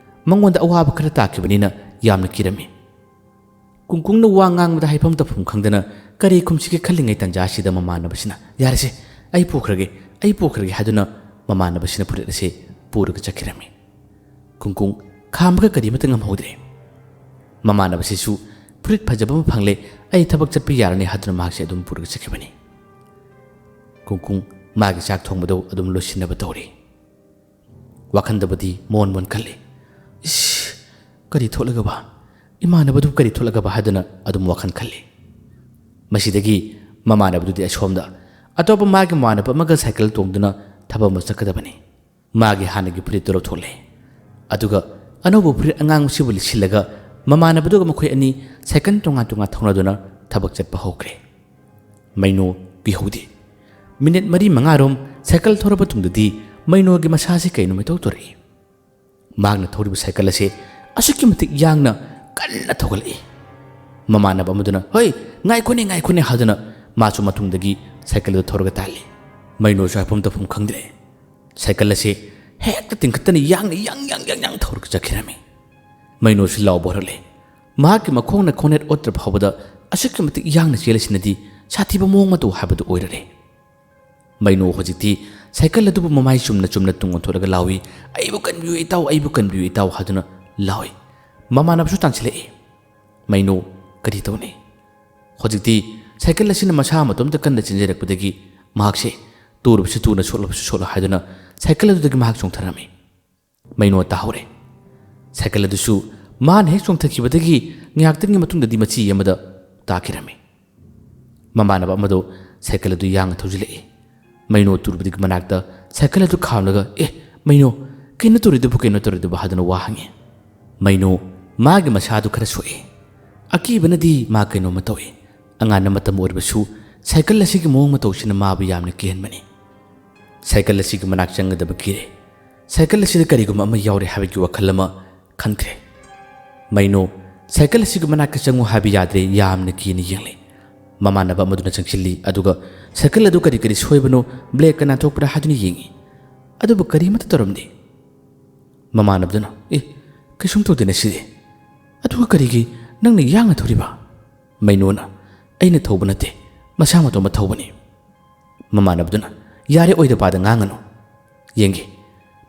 ꯃꯉꯣꯟꯗ ꯑꯋꯥꯕ ꯈꯔ ꯇꯥꯈꯤꯕꯅꯤꯅ ꯌꯥꯝꯅ ꯀꯤꯔꯝꯃꯤ꯫ ꯀꯨꯡꯀꯨꯡꯅ ꯋꯥ ꯉꯥꯡꯕꯗ ꯍꯥꯏꯐꯝ ꯇꯧꯐꯝ ꯈꯪꯗꯅ ꯀꯔꯤ ꯈꯨꯝꯁꯤꯒꯦ ꯈꯜꯂꯤꯉꯩ ꯇꯟꯖꯥꯁꯤꯗ ꯃꯃꯥꯟꯅꯕꯁꯤꯅ, "ꯌꯥꯔꯦꯁꯦ, ꯑꯩ ꯄꯨꯈ꯭ꯔꯒꯦ, ꯑꯩ ꯄꯨꯈ꯭ꯔꯒꯦ" ꯍꯥꯏꯗꯨꯅ ꯃꯃꯥꯟꯅꯕꯁꯤꯅ ꯐꯨꯔꯤꯠ ꯑꯁꯤ ꯄꯨꯔꯒ ꯆꯠꯈꯤꯔꯝꯃꯤ꯫ ꯀꯨꯡꯀꯨꯡ ꯈꯥꯝꯕꯒ ꯀꯔꯤꯃꯠꯇ ꯉꯝꯍꯧꯗ꯭ꯔꯦ꯫ ꯃꯃꯥꯟꯅꯕꯁꯤꯁꯨ ꯐꯨꯔꯤꯠ ꯐꯖꯕ ꯑꯃ ꯐꯪꯂꯦ, ꯑꯩ ꯊꯕꯛ ꯆꯠꯄ ꯌꯥꯔꯅꯤ ꯍꯥꯏꯗꯨꯅ ꯃꯍꯥꯛꯁꯦ ꯑꯗꯨꯝ ꯄꯨꯔꯒ ꯆꯠꯈꯤꯕꯅꯤ꯫ ꯀꯨꯡꯀꯨꯡ ꯃꯥꯒꯤ ꯆꯥꯛ ꯊꯣꯡꯕꯗꯨ ꯑꯗꯨꯝ ꯂꯣꯏꯁꯤꯟꯅꯕ ꯇꯧꯔꯤ꯫ ꯋꯥꯈꯟꯗꯕꯨꯗꯤ ꯃꯣꯟ ꯃꯣꯟ ꯈꯜꯂꯤ꯫ "ꯏꯁ, ꯀꯔꯤ ꯊꯣꯛꯂꯒꯕ? ꯏꯃꯥꯟꯅꯕꯗꯨ ꯀꯔꯤ ꯊꯣꯛꯂꯒꯕ?" ꯍꯥꯏꯗꯨꯅ ꯑꯗꯨꯝ ꯋꯥꯈꯜ ꯈꯜꯂꯤ꯫ ꯃꯁꯤꯗꯒꯤ ꯃꯃꯥꯟꯅꯕꯗꯨꯗꯤ ꯑꯁꯣꯝꯗ ꯑꯇꯣꯞꯄ ꯃꯥꯒꯤ ꯃꯃꯥꯟꯅꯕ ꯑꯃꯒ ꯁꯥꯏꯀꯜ ꯇꯣꯡꯗꯨꯅ ꯊꯕꯛ ꯑꯃ ꯆꯠꯀꯗꯕꯅꯤ꯫ ꯃꯥꯒꯤ ꯍꯥꯟꯅꯒꯤ ꯐꯨꯔꯤꯠꯇꯨ ꯂꯧꯊꯣꯛꯂꯦ꯫ ꯑꯗꯨꯒ ꯑꯅꯧꯕ ꯐꯨꯔꯤꯠ ꯑꯉꯥꯡꯕꯁꯤꯕꯨ ꯂꯤꯠꯁꯤꯜꯂꯒ ꯃꯃꯥꯟꯅꯕꯗꯨꯒ ꯃꯈꯣꯏ ꯑꯅꯤ ꯁꯥꯏꯀꯜ ꯇꯣꯉꯥꯟ ꯇꯣꯉꯥꯟ ꯊꯧꯅꯗꯨꯅ ꯊꯕꯛ ꯆꯠꯄ ꯍꯧꯈ꯭ꯔꯦ꯫ ꯃꯩꯅꯣ ꯀꯤꯍꯧꯗꯦ꯫ ꯃꯤꯅꯤꯠ ꯃꯔꯤ ꯃꯉꯥꯔꯣꯝ ꯁꯥꯏꯀꯜ ꯊꯧꯔꯕ ꯇꯨꯡꯗꯗꯤ ꯃꯩꯅꯣꯒꯤ ꯃꯁꯥꯁꯤ ꯀꯩꯅꯣ ꯃꯤꯇꯧ ꯇꯧꯔꯛꯏ꯫ ꯃꯍꯥꯛꯅ ꯊꯧꯔꯤꯕ ꯁꯥꯏꯀꯜ ꯑꯁꯤ ꯑꯁꯨꯛꯀꯤ ꯃꯇꯤꯛ ꯌꯥꯡꯅ ꯀꯟꯅ ꯊꯧꯒꯠꯂꯛꯏ꯫ ꯃꯃꯥꯟꯅꯕ ꯑꯃꯗꯨꯅ, "ꯍꯣꯏ, ꯉꯥꯏꯈꯣꯅꯦ, ꯉꯥꯏꯈꯣꯅꯦ" ꯍꯥꯏꯗꯨꯅ ꯃꯥꯁꯨ ꯃꯇꯨꯡꯗꯒꯤ ꯁꯥꯏꯀꯜ ꯑꯗꯨ ꯊꯧꯔꯒ ꯇꯥꯍꯜꯂꯤ꯫ ꯃꯩꯅꯣꯁꯨ ꯍꯥꯏꯐꯝ ꯇꯧꯐꯝ ꯈꯪꯗ꯭ꯔꯦ꯫ ꯁꯥꯏꯀꯜ ꯑꯁꯤ ꯍꯦꯛꯇ ꯇꯤꯡꯈꯠꯇꯅ ꯌꯥꯡꯅ ꯌꯥꯡ ꯌꯥꯡ ꯌꯥꯡ ꯌꯥꯡ ꯊꯧꯔꯒ ꯆꯠꯈꯤꯔꯝꯃꯤ꯫ ꯃꯩꯅꯣꯁꯤ ꯂꯥꯎꯕ ꯍꯧꯔꯛꯂꯦ꯫ ꯃꯍꯥꯛꯀꯤ ꯃꯈꯣꯡꯅ ꯈꯣꯡꯅꯦꯠ ꯑꯣꯠꯇ꯭ꯔ ꯐꯥꯎꯕꯗ ꯑꯁꯨꯛꯀꯤ ꯃꯇꯤꯛ ꯌꯥꯡꯅ ꯆꯦꯜꯂꯤꯁꯤꯅꯗꯤ ꯁꯥꯊꯤꯕ ꯃꯑꯣꯡ ꯃꯇꯧ ꯍꯥꯏꯕꯗꯨ ꯑꯣꯏꯔꯔꯦ꯫ ꯃꯩꯅꯣ ꯍꯧꯖꯤꯛꯇꯤ ꯁꯥꯏꯀꯜ ꯑꯗꯨꯕꯨ ꯃꯃꯥꯏ ꯆꯨꯝꯅ ꯆꯨꯝꯅ ꯇꯨꯡ ꯑꯣꯟꯊꯣꯛꯂꯒ ꯂꯥꯎꯏ, "ꯑꯩꯕꯨ ꯀꯟꯕꯤꯌꯨ ꯏꯇꯥꯎ, ꯑꯩꯕꯨ ꯀꯟꯕꯤꯌꯨ ꯏꯇꯥꯎ" ꯍꯥꯏꯗꯨꯅ ꯂꯥꯎꯏ꯫ ꯃꯃꯥꯟꯅꯕꯁꯨ ꯇꯥꯟꯁꯤꯜꯂꯛꯏ꯫ "ꯃꯩꯅꯣ, ꯀꯔꯤ ꯇꯧꯅꯤ?" ꯍꯧꯖꯤꯛꯇꯤ ꯁꯥꯏꯀꯜ ꯑꯁꯤꯅ ꯃꯁꯥ ꯃꯇꯣꯝꯇ ꯀꯟꯅ ꯆꯦꯟꯖꯔꯛꯄꯗꯒꯤ ꯃꯍꯥꯛꯁꯦ ꯇꯨꯔꯕꯁꯨ ꯇꯨꯅ ꯁꯣꯠꯂꯕꯁꯨ ꯁꯣꯠꯂ ꯍꯥꯏꯗꯨꯅ ꯁꯥꯏꯀꯜ ꯑꯗꯨꯗꯒꯤ ꯃꯍꯥꯛ ꯆꯣꯡꯊꯔꯝꯃꯤ꯫ ꯃꯩꯅꯣ ꯇꯥꯍꯧꯔꯦ꯫ ꯁꯥꯏꯀꯜ ꯑꯗꯨꯁꯨ ꯃꯥꯅ ꯍꯦꯛ ꯆꯣꯡꯊꯈꯤꯕꯗꯒꯤ ꯉꯥꯏꯍꯥꯛꯇꯪꯒꯤ ꯃꯇꯨꯡꯗꯗꯤ ꯃꯆꯤ ꯑꯃꯗ ꯇꯥꯈꯤꯔꯝꯃꯤ꯫ ꯃꯃꯥꯟꯅꯕ ꯑꯃꯗꯣ ꯁꯥꯏꯀꯜ ꯑꯗꯨ ꯌꯥꯡꯅ ꯊꯧꯖꯤꯜꯂꯛꯏ꯫ ꯃꯩꯅꯣ ꯇꯨꯔꯕꯗꯒꯤ ꯃꯅꯥꯛꯇ ꯁꯥꯏꯀꯜ ꯑꯗꯨ ꯈꯥꯝꯂꯒ, "ꯑꯦ, ꯃꯩꯅꯣ, ꯀꯩꯅꯣ ꯇꯧꯔꯤꯗꯨꯕꯨ, ꯀꯩꯅꯣ ꯇꯧꯔꯤꯗꯨꯕꯨ?" ꯍꯥꯏꯗꯨꯅ ꯋꯥ ꯍꯪꯉꯤ꯫ ꯃꯩꯅꯣ ꯃꯥꯒꯤ ꯃꯁꯥꯗꯨ ꯈꯔ ꯁꯣꯛꯏ꯫ ꯑꯀꯤꯕꯅꯗꯤ ꯃꯥ ꯀꯩꯅꯣꯝꯃ ꯇꯧꯏ꯫ ꯑꯉꯥꯟꯕ ꯃꯇꯝ ꯑꯣꯏꯔꯕꯁꯨ ꯁꯥꯏꯀꯜ ꯑꯁꯤꯒꯤ ꯃꯑꯣꯡ ꯃꯇꯧꯁꯤꯅ ꯃꯥꯕꯨ ꯌꯥꯝꯅ ꯀꯤꯍꯟꯕꯅꯤ꯫ ꯁꯥꯏꯀꯜ ꯑꯁꯤꯒꯤ ꯃꯅꯥꯛ ꯆꯪꯒꯗꯕ ꯀꯤꯔꯦ꯫ ꯁꯥꯏꯀꯜ ꯑꯁꯤꯗ ꯀꯔꯤꯒꯨꯝꯕ ꯑꯃ ꯌꯥꯎꯔꯦ ꯍꯥꯏꯕꯒꯤ ꯋꯥꯈꯜ ꯑꯃ ꯈꯟꯈ꯭ꯔꯦ꯫ ꯃꯩꯅꯣ ꯁꯥꯏꯀꯜ ꯑꯁꯤꯒꯤ ꯃꯅꯥꯛꯇ ꯆꯪꯉꯨ ꯍꯥꯏꯕ ꯌꯥꯗ꯭ꯔꯦ, ꯌꯥꯝꯅ ꯀꯤꯅ ꯌꯦꯡꯂꯤ꯫ ꯃꯃꯥꯟꯅꯕ ꯑꯃꯗꯨꯅ ꯆꯪꯁꯤꯜꯂꯤ, ꯑꯗꯨꯒ ꯁꯥꯏꯀꯜ ꯑꯗꯨ ꯀꯔꯤ ꯀꯔꯤ ꯁꯣꯏꯕꯅꯣ, ꯕ꯭ꯔꯦꯛꯀ ꯅꯥꯟꯊꯣꯛꯄ꯭ꯔꯥ ꯍꯥꯏꯗꯨꯅ ꯌꯦꯡꯉꯤ꯫ ꯑꯗꯨꯕꯨ ꯀꯔꯤꯃꯠꯇ ꯇꯧꯔꯝꯗꯦ꯫ ꯃꯃꯥꯟꯅꯕꯗꯨꯅ, "ꯑꯦ, ꯀꯩꯁꯨꯝ ꯇꯧꯗꯦꯅꯦ ꯁꯤꯗꯤ꯫ ꯑꯗꯨꯒ ꯀꯔꯤꯒꯤ ꯅꯪꯅ ꯌꯥꯡꯅ ꯊꯧꯔꯤꯕ?" ꯃꯩꯅꯣꯅ, "ꯑꯩꯅ ꯊꯧꯕ ꯅꯠꯇꯦ, ꯃꯁꯥ ꯃꯇꯣꯝꯇ ꯊꯧꯕꯅꯤ꯫" ꯃꯃꯥꯟꯅꯕꯗꯨꯅ, "ꯌꯥꯔꯦ, ꯑꯣꯏꯗ ꯄꯥꯗ ꯉꯥꯡꯒꯅꯨ꯫ ꯌꯦꯡꯒꯦ,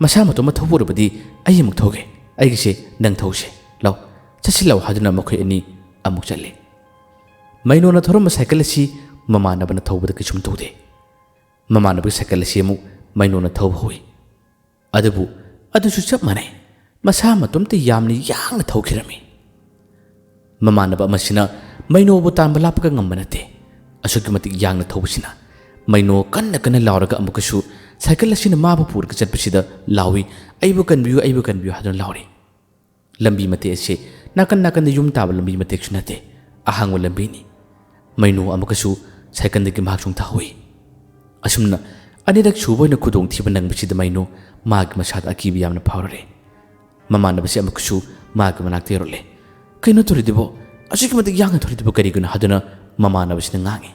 ꯃꯁꯥ ꯃꯇꯣꯝꯇ ꯊꯧꯕ ꯎꯔꯕꯗꯤ ꯑꯩ ꯑꯃꯨꯛ ꯊꯧꯒꯦ꯫ ꯑꯩꯒꯤꯁꯦ ꯅꯪ ꯊꯧꯁꯦ꯫ ꯂꯥꯎ, ꯆꯠꯁꯤ ꯂꯥꯎ" ꯍꯥꯏꯗꯨꯅ ꯃꯈꯣꯏ ꯑꯅꯤ ꯑꯃꯨꯛ ꯆꯠꯂꯤ꯫ ꯃꯩꯅꯣꯅ ꯊꯧꯔꯝꯕ ꯁꯥꯏꯀꯜ ꯑꯁꯤ ꯃꯃꯥꯟꯅꯕꯅ ꯊꯧꯕꯗ ꯀꯩꯁꯨꯝ ꯇꯧꯗꯦ꯫ ꯃꯃꯥꯟꯅꯕꯒꯤ ꯁꯥꯏꯀꯜ ꯑꯁꯤ ꯑꯃꯨꯛ ꯃꯩꯅꯣꯅ ꯊꯧꯕ ꯍꯧꯏ꯫ ꯑꯗꯨꯕꯨ ꯑꯗꯨꯁꯨ ꯆꯞ ꯃꯥꯟꯅꯩ, ꯃꯁꯥ ꯃꯇꯣꯝꯇ ꯌꯥꯝꯅ ꯌꯥꯡꯅ ꯊꯧꯈꯤꯔꯝꯃꯤ꯫ ꯃꯃꯥꯟꯅꯕ ꯑꯃꯁꯤꯅ ꯃꯩꯅꯣꯕꯨ ꯇꯥꯟꯕ ꯂꯥꯛꯄꯒ ꯉꯝꯕ ꯅꯠꯇꯦ꯫ ꯑꯁꯨꯛꯀꯤ ꯃꯇꯤꯛ ꯌꯥꯡꯅ ꯊꯧꯕꯁꯤꯅ ꯃꯩꯅꯣ ꯀꯟꯅ ꯀꯟꯅ ꯂꯥꯎꯔꯒ ꯑꯃꯨꯛꯀꯁꯨ ꯁꯥꯏꯀꯜ ꯑꯁꯤꯅ ꯃꯥꯕꯨ ꯄꯨꯔꯒ ꯆꯠꯄꯁꯤꯗ ꯂꯥꯎꯏ, "ꯑꯩꯕꯨ ꯀꯟꯕꯤꯌꯨ, ꯑꯩꯕꯨ ꯀꯟꯕꯤꯌꯨ" ꯍꯥꯏꯗꯨꯅ ꯂꯥꯎꯔꯤ꯫ ꯂꯝꯕꯤ ꯃꯇꯦꯛ ꯑꯁꯤ ꯅꯥꯀꯟ ꯅꯥꯀꯟꯗ ꯌꯨꯝ ꯇꯥꯕ ꯂꯝꯕꯤ ꯃꯇꯦꯛꯁꯨ ꯅꯠꯇꯦ, ꯑꯍꯥꯡꯕ ꯂꯝꯕꯤꯅꯤ꯫ ꯃꯩꯅꯣ ꯑꯃꯨꯛꯀꯁꯨ ꯁꯥꯏꯀꯜꯗꯒꯤ ꯃꯍꯥꯛ ꯆꯣꯡꯊꯍꯧꯏ꯫ ꯑꯁꯨꯝꯅ ꯑꯅꯤꯔꯛ ꯁꯨꯕ ꯑꯣꯏꯅ ꯈꯨꯗꯣꯡꯊꯤꯕ ꯅꯪꯕꯁꯤꯗ ꯃꯩꯅꯣ ꯃꯥꯒꯤ ꯃꯁꯥꯗ ꯑꯀꯤꯕ ꯌꯥꯝꯅ ꯐꯥꯎꯔꯔꯦ꯫ ꯃꯃꯥꯟꯅꯕꯁꯤ ꯑꯃꯨꯛꯀꯁꯨ ꯃꯥꯒꯤ ꯃꯅꯥꯛꯇ ꯌꯧꯔꯛꯂꯦ꯫ "ꯀꯩꯅꯣ ꯇꯧꯔꯤꯗꯨꯕꯣ? ꯑꯁꯨꯛꯀꯤ ꯃꯇꯤꯛ ꯌꯥꯡꯅ ꯊꯧꯔꯤꯗꯨꯕꯨ ꯀꯔꯤꯒꯤꯅꯣ?" ꯍꯥꯏꯗꯨꯅ ꯃꯃꯥꯟꯅꯕꯁꯤꯅ ꯉꯥꯡꯉꯤ꯫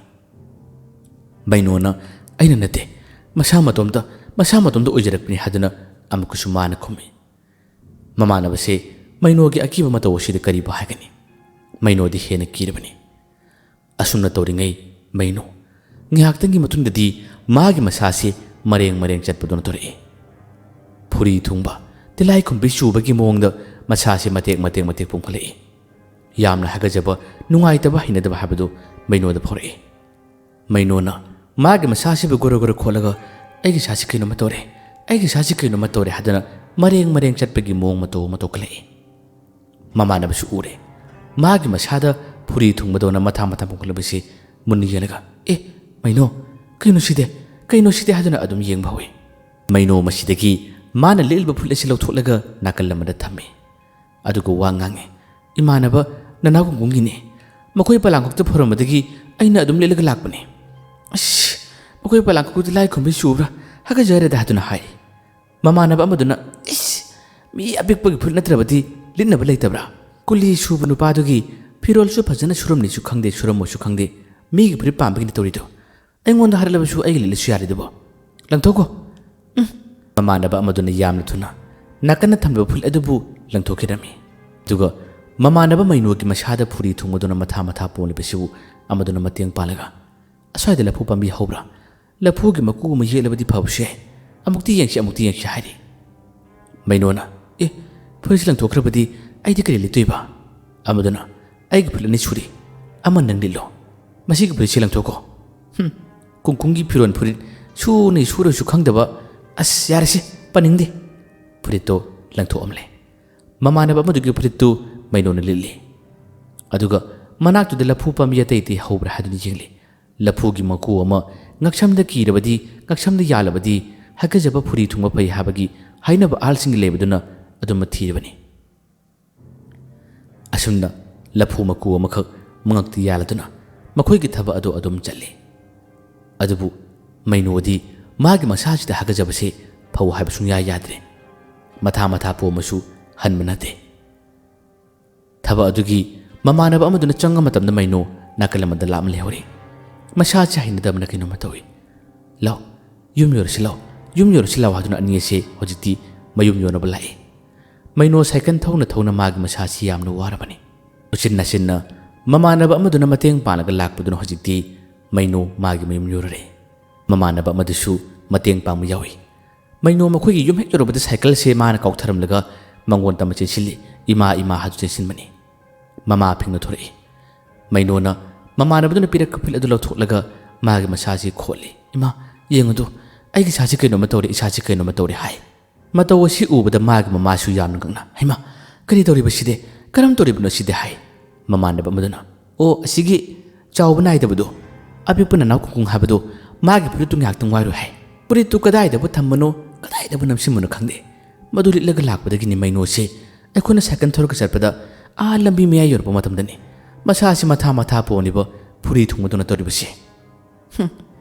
ꯃꯩꯅꯣꯅ, "ꯑꯩꯅ ꯅꯠꯇꯦ, ꯃꯁꯥ ꯃꯇꯣꯝꯇ, ꯃꯁꯥ ꯃꯇꯣꯝꯇ ꯑꯣꯏꯖꯔꯛꯄꯅꯤ" ꯍꯥꯏꯗꯨꯅ ꯑꯃꯨꯛꯀꯁꯨ ꯃꯥꯅ ꯈꯨꯝꯃꯤ꯫ ꯃꯃꯥꯟꯅꯕꯁꯦ ꯃꯩꯅꯣꯒꯤ ꯑꯀꯤꯕ ꯃꯇꯧ ꯑꯁꯤꯗ ꯀꯔꯤꯕꯨ ꯍꯥꯏꯒꯅꯤ? ꯃꯩꯅꯣꯗꯤ ꯍꯦꯟꯅ ꯀꯤꯔꯕꯅꯤ꯫ ꯑꯁꯨꯝꯅ ꯇꯧꯔꯤꯉꯩ ꯃꯩꯅꯣ ꯉꯥꯏꯍꯥꯛꯇꯪꯒꯤ ꯃꯇꯨꯡꯗꯗꯤ ꯃꯥꯒꯤ ꯃꯁꯥꯁꯤ ꯃꯔꯦꯡ ꯃꯔꯦꯡ ꯆꯠꯄꯗꯧꯅ ꯇꯧꯔꯛꯏ꯫ ꯐꯨꯔꯤ ꯊꯨꯡꯕ, ꯇꯤꯜꯂꯥꯏꯈꯨꯝꯕꯤ ꯆꯨꯕꯒꯤ ꯃꯑꯣꯡꯗ ꯃꯁꯥꯁꯤ ꯃꯇꯦꯛ ꯃꯇꯦꯛ ꯃꯇꯦꯛ ꯄꯣꯝꯈꯠꯂꯛꯏ꯫ ꯌꯥꯝꯅ ꯍꯥꯒꯠꯆꯕ, ꯅꯨꯡꯉꯥꯏꯇꯕ, ꯍꯩꯅꯗꯕ ꯍꯥꯏꯕꯗꯨ ꯃꯩꯅꯣꯗ ꯐꯥꯎꯔꯛꯏ꯫ ꯃꯩꯅꯣꯅ ꯃꯥꯒꯤ ꯃꯁꯥꯁꯤꯕꯨ ꯒꯣꯔꯣ ꯒꯣꯔꯣ ꯈꯣꯠꯂꯒ, "ꯑꯩꯒꯤ ꯏꯁꯥꯁꯤ ꯀꯩꯅꯣꯝꯃ ꯇꯧꯔꯦ, ꯑꯩꯒꯤ ꯏꯁꯥꯁꯤ ꯀꯩꯅꯣꯝꯃ ꯇꯧꯔꯦ" ꯍꯥꯏꯗꯨꯅ ꯃꯔꯦꯡ ꯃꯔꯦꯡ ꯆꯠꯄꯒꯤ ꯃꯑꯣꯡ ꯃꯇꯧ ꯑꯃ ꯇꯧꯈꯠꯂꯛꯏ꯫ ꯃꯃꯥꯟꯅꯕꯁꯨ ꯎꯔꯦ꯫ ꯃꯥꯒꯤ ꯃꯁꯥꯗ ꯐꯨꯔꯤ ꯊꯨꯡꯕꯗꯧꯅ ꯃꯊꯥ ꯃꯊꯥ ꯄꯣꯝꯈꯠꯂꯛꯄꯁꯤ ꯃꯨꯟꯅ ꯌꯦꯡꯂꯒ, "ꯑꯦ, ꯃꯩꯅꯣ, ꯀꯩꯅꯣ ꯁꯤꯗꯤ? ꯀꯩꯅꯣ ꯁꯤꯗꯤ?" ꯍꯥꯏꯗꯨꯅ ꯑꯗꯨꯝ ꯌꯦꯡꯕ ꯍꯧꯏ꯫ ꯃꯩꯅꯣ ꯃꯁꯤꯗꯒꯤ ꯃꯥꯅ ꯂꯤꯠꯂꯤꯕ ꯐꯨꯔꯤꯠ ꯑꯁꯤ ꯂꯧꯊꯣꯛꯂꯒ ꯅꯥꯀꯜ ꯑꯃꯗ ꯊꯝꯃꯤ꯫ ꯑꯗꯨꯒ ꯋꯥ ꯉꯥꯡꯉꯤ, "ꯏꯃꯥꯟꯅꯕ ꯅꯅꯥꯎ ꯀꯨꯡꯀꯨꯡꯒꯤꯅꯤ꯫ ꯃꯈꯣꯏ ꯄꯂꯥꯡꯈꯣꯛꯇ ꯐꯧꯔꯝꯕꯗꯒꯤ ꯑꯩꯅ ꯑꯗꯨꯝ ꯂꯤꯠꯂꯒ ꯂꯥꯛꯄꯅꯤ꯫ ꯑꯁ, ꯃꯈꯣꯏ ꯄꯂꯥꯡꯈꯣꯛꯇ ꯂꯥꯏꯈꯨꯝꯕꯤ ꯆꯨꯕ꯭ꯔꯥ? ꯍꯥꯒꯠꯆꯔꯦꯗ" ꯍꯥꯏꯗꯨꯅ ꯍꯥꯏ꯫ ꯃꯃꯥꯟꯅꯕ ꯑꯃꯗꯨꯅ, "ꯏꯁ, ꯃꯤ ꯑꯄꯤꯛꯄꯒꯤ ꯐꯨꯔꯤꯠ ꯅꯠꯇ꯭ꯔꯕꯗꯤ ꯂꯤꯠꯅꯕ ꯂꯩꯇꯕ꯭ꯔꯥ? ꯀꯨꯂꯤ ꯁꯨꯕ ꯅꯨꯄꯥꯗꯨꯒꯤ ꯐꯤꯔꯣꯜꯁꯨ ꯐꯖꯅ ꯁꯨꯔꯝꯅꯤꯁꯨ ꯈꯪꯗꯦ, ꯁꯨꯔꯝꯃꯣꯏꯁꯨ ꯈꯪꯗꯦ, ꯃꯤꯒꯤ ꯐꯨꯔꯤꯠ ꯄꯥꯝꯕꯒꯤꯅꯤ ꯇꯧꯔꯤꯗꯣ꯫ ꯑꯩꯉꯣꯟꯗ ꯍꯥꯏꯔꯛꯂꯕꯁꯨ ꯑꯩꯒꯤ ꯂꯤꯠꯂꯁꯨ ꯌꯥꯔꯤꯗꯨꯕꯣ꯫ ꯂꯪꯊꯣꯛꯈꯣ꯫" ꯎꯝ꯫ ꯃꯃꯥꯟꯅꯕ ꯑꯃꯗꯨꯅ ꯌꯥꯝꯅ ꯊꯨꯅ ꯅꯥꯀꯟꯗ ꯊꯝꯂꯤꯕ ꯐꯨꯔꯤꯠ ꯑꯗꯨꯕꯨ ꯂꯪꯊꯣꯛꯈꯤꯔꯝꯃꯤ꯫ ꯑꯗꯨꯒ ꯃꯃꯥꯟꯅꯕ ꯃꯩꯅꯣꯒꯤ ꯃꯁꯥꯗ ꯐꯨꯔꯤ ꯊꯨꯡꯕꯗꯨꯅ ꯃꯊꯥ ꯃꯊꯥ ꯄꯣꯝꯂꯤꯕꯁꯤꯕꯨ ꯑꯃꯗꯨꯅ ꯃꯇꯦꯡ ꯄꯥꯡꯂꯒ, "ꯑꯁ꯭ꯋꯥꯏꯗ ꯂꯐꯨ ꯄꯥꯝꯕꯤ ꯍꯧꯕ꯭ꯔꯥ? ꯂꯐꯨꯒꯤ ꯃꯀꯨ ꯑꯃ ꯌꯦꯛꯂꯕꯗꯤ ꯐꯕꯁꯨ ꯌꯥꯏ꯫ ꯑꯃꯨꯛꯇꯤ ꯌꯦꯡꯁꯤ, ꯑꯃꯨꯛꯇꯤ ꯌꯦꯡꯁꯤ" ꯍꯥꯏꯔꯤ꯫ ꯃꯩꯅꯣꯅ, "ꯑꯦ, ꯐꯨꯔꯤꯠꯁꯤ ꯂꯪꯊꯣꯛꯈ꯭ꯔꯕꯗꯤ ꯑꯩꯗꯤ ꯀꯔꯤ ꯂꯤꯠꯇꯣꯏꯕ?" ꯑꯃꯗꯨꯅ, "ꯑꯩꯒꯤ ꯐꯨꯔꯤꯠ ꯑꯅꯤ ꯁꯨꯔꯤ, ꯑꯃ ꯅꯪ ꯂꯤꯠꯂꯣ꯫ ꯃꯁꯤꯒꯤ ꯐꯨꯔꯤꯠꯁꯤ ꯂꯪꯊꯣꯛꯈꯣ꯫" "ꯍꯨꯝ, ꯀꯨꯡꯀꯨꯡꯒꯤ ꯐꯤꯔꯣꯟ ꯐꯨꯔꯤꯠ ꯁꯨꯅꯤ ꯁꯨꯔꯣꯏꯁꯨ ꯈꯪꯗꯕ꯫ "ꯑꯁ, ꯌꯥꯔꯦꯁꯦ, ꯄꯟꯅꯤꯡꯗꯦ"꯫ ꯐꯨꯔꯤꯠꯇꯣ ꯂꯪꯊꯣꯛꯑꯝꯂꯦ꯫ ꯃꯃꯥꯟꯅꯕ ꯑꯃꯗꯨꯒꯤ ꯐꯨꯔꯤꯠꯇꯨ ꯃꯩꯅꯣꯅ ꯂꯤꯠꯂꯤ꯫ ꯑꯗꯨꯒ ꯃꯅꯥꯛꯇꯨꯗ ꯂꯐꯨ ꯄꯥꯝꯕꯤ ꯑꯇꯩ ꯑꯇꯩ ꯍꯧꯕ꯭ꯔꯥ ꯍꯥꯏꯗꯨꯅ ꯌꯦꯡꯂꯤ꯫ ꯂꯐꯨꯒꯤ ꯃꯀꯨ ꯑꯃ ꯉꯛꯁꯝꯗ ꯀꯤꯔꯕꯗꯤ, ꯉꯛꯁꯝꯗ ꯌꯥꯜꯂꯕꯗꯤ ꯍꯥꯀꯠꯖꯕ ꯐꯨꯔꯤ ꯊꯨꯡꯕ ꯐꯩ ꯍꯥꯏꯕꯒꯤ ꯍꯥꯏꯅꯕ ꯑꯍꯜꯁꯤꯡꯒꯤ ꯂꯩꯕꯗꯨꯅ ꯑꯗꯨꯃ ꯊꯤꯔꯕꯅꯤ꯫ ꯑꯁꯨꯝꯅ ꯂꯐꯨ ꯃꯀꯨ ꯑꯃꯈꯛ ꯃꯉꯛꯇ ꯌꯥꯜꯂꯗꯨꯅ ꯃꯈꯣꯏꯒꯤ ꯊꯕꯛ ꯑꯗꯨ ꯑꯗꯨꯝ ꯆꯠꯂꯤ꯫ ꯑꯗꯨꯕꯨ ꯃꯩꯅꯣꯗꯤ ꯃꯥꯒꯤ ꯃꯁꯥꯁꯤꯗ ꯍꯥꯀꯠꯆꯕꯁꯦ ꯐꯧ ꯍꯥꯏꯕ ꯁꯨꯡꯌꯥ ꯌꯥꯗ꯭ꯔꯦ꯫ ꯃꯊꯥ ꯃꯊꯥ ꯄꯣꯝꯕꯁꯨ ꯍꯟꯕ ꯅꯠꯇꯦ꯫ ꯊꯕꯛ ꯑꯗꯨꯒꯤ ꯃꯃꯥꯟꯅꯕ ꯑꯃꯗꯨꯅ ꯆꯪꯉ ꯃꯇꯝꯗ ꯃꯩꯅꯣ ꯅꯥꯀꯜ ꯑꯃꯗ ꯂꯥꯞꯅ ꯂꯩꯍꯧꯔꯤ꯫ ꯃꯁꯥꯁꯦ ꯍꯩꯅꯗꯕꯅ ꯀꯩꯅꯣꯝꯃ ꯇꯧꯏ꯫ "ꯂꯥꯎ, ꯌꯨꯝ ꯌꯧꯔꯁꯤ ꯂꯥꯎ, ꯌꯨꯝ ꯌꯧꯔꯁꯤ ꯂꯥꯎ" ꯍꯥꯏꯗꯨꯅ ꯑꯅꯤ ꯑꯁꯦ ꯍꯧꯖꯤꯛꯇꯤ ꯃꯌꯨꯝ ꯌꯧꯅꯕ ꯂꯥꯛꯏ꯫ ꯃꯩꯅꯣ ꯁꯥꯏꯀꯜ ꯊꯧꯅ ꯊꯧꯅ ꯃꯥꯒꯤ ꯃꯁꯥꯁꯤ ꯌꯥꯝꯅ ꯋꯥꯔꯕꯅꯤ꯫ ꯎꯆꯤꯟ ꯅꯥꯆꯤꯟꯅ ꯃꯃꯥꯟꯅꯕ ꯑꯃꯗꯨꯅ ꯃꯇꯦꯡ ꯄꯥꯡꯂꯒ ꯂꯥꯛꯄꯗꯨꯅ ꯍꯧꯖꯤꯛꯇꯤ ꯃꯩꯅꯣ ꯃꯥꯒꯤ ꯃꯌꯨꯝ ꯌꯧꯔꯔꯦ꯫ ꯃꯃꯥꯟꯅꯕ ꯑꯃꯗꯨꯁꯨ ꯃꯇꯦꯡ ꯄꯥꯡꯕ ꯌꯥꯎꯏ꯫ ꯃꯩꯅꯣ ꯃꯈꯣꯏꯒꯤ ꯌꯨꯝ ꯍꯦꯛ ꯌꯧꯔꯕꯗ ꯁꯥꯏꯀꯜꯁꯦ ꯃꯥꯅ ꯀꯥꯎꯊꯔꯝꯂꯒ ꯃꯉꯣꯟꯗ ꯑꯃ ꯆꯦꯟꯁꯤꯜꯂꯤ꯫ "ꯏꯃꯥ, ꯏꯃꯥ" ꯍꯥꯏꯗꯨ ꯆꯦꯟꯁꯤꯟꯕꯅꯤ꯫ ꯃꯃꯥ ꯐꯦꯡꯅ ꯊꯣꯔꯛꯏ꯫ ꯃꯩꯅꯣꯅ ꯃꯃꯥꯟꯅꯕꯗꯨꯅ ꯄꯤꯔꯛꯄ ꯐꯨꯔꯤꯠ ꯑꯗꯨ ꯂꯧꯊꯣꯛꯂꯒ ꯃꯥꯒꯤ ꯃꯁꯥꯁꯤ ꯈꯣꯠꯂꯤ꯫ "ꯏꯃꯥ, ꯌꯦꯡꯉꯨꯗꯨ, ꯑꯩꯒꯤ ꯏꯁꯥꯁꯤ ꯀꯩꯅꯣꯝꯃ ꯇꯧꯔꯦ, ꯏꯁꯥꯁꯤ ꯀꯩꯅꯣꯝꯃ ꯇꯧꯔꯦ" ꯍꯥꯏ꯫ ꯃꯇꯧ ꯑꯁꯤ ꯎꯕꯗ ꯃꯥꯒꯤ ꯃꯃꯥꯁꯨ ꯌꯥꯝꯅ ꯉꯛꯅ, "ꯍꯩꯃꯥ, ꯀꯔꯤ ꯇꯧꯔꯤꯕ ꯁꯤꯗꯤ? ꯀꯔꯝ ꯇꯧꯔꯤꯕꯅꯣ ꯁꯤꯗꯤ?" ꯍꯥꯏ꯫ ꯃꯃꯥꯟꯅꯕ ꯑꯃꯗꯨꯅ, "ꯑꯣ, ꯑꯁꯤꯒꯤ ꯆꯥꯎꯕ ꯅꯥꯏꯗꯕꯗꯣ, ꯑꯄꯤꯛꯄ ꯅꯅꯥꯎ ꯀꯨꯡꯀꯨꯡ ꯍꯥꯏꯕꯗꯣ, ꯃꯥꯒꯤ ꯐꯨꯔꯤꯠꯇꯨ ꯉꯥꯏꯍꯥꯛꯇꯪ ꯋꯥꯏꯔꯨ" ꯍꯥꯏ꯫ ꯐꯨꯔꯤꯠꯇꯨ ꯀꯗꯥꯏꯗꯕꯨ ꯊꯝꯕꯅꯣ, ꯀꯗꯥꯏꯗꯕꯨ ꯅꯝꯁꯤꯟꯕꯅꯣ ꯈꯪꯗꯦ꯫ ꯃꯗꯨ ꯂꯤꯠꯂꯒ ꯂꯥꯛꯄꯗꯒꯤꯅꯤ ꯃꯩꯅꯣꯁꯦ ꯑꯩꯈꯣꯏꯅ ꯁꯥꯏꯀꯜ ꯊꯧꯔꯒ ꯆꯠꯄꯗ ꯑꯥ ꯂꯝꯕꯤ ꯃꯌꯥꯏ ꯌꯧꯔꯛꯄ ꯃꯇꯝꯗꯅꯤ ꯃꯁꯥꯁꯤ ꯃꯊꯥ ꯃꯊꯥ ꯄꯣꯝꯂꯤꯕ ꯐꯨꯔꯤ ꯊꯨꯡꯕꯗꯧꯅ ꯇꯧꯔꯤꯕꯁꯦ꯫ ꯍꯨꯝ,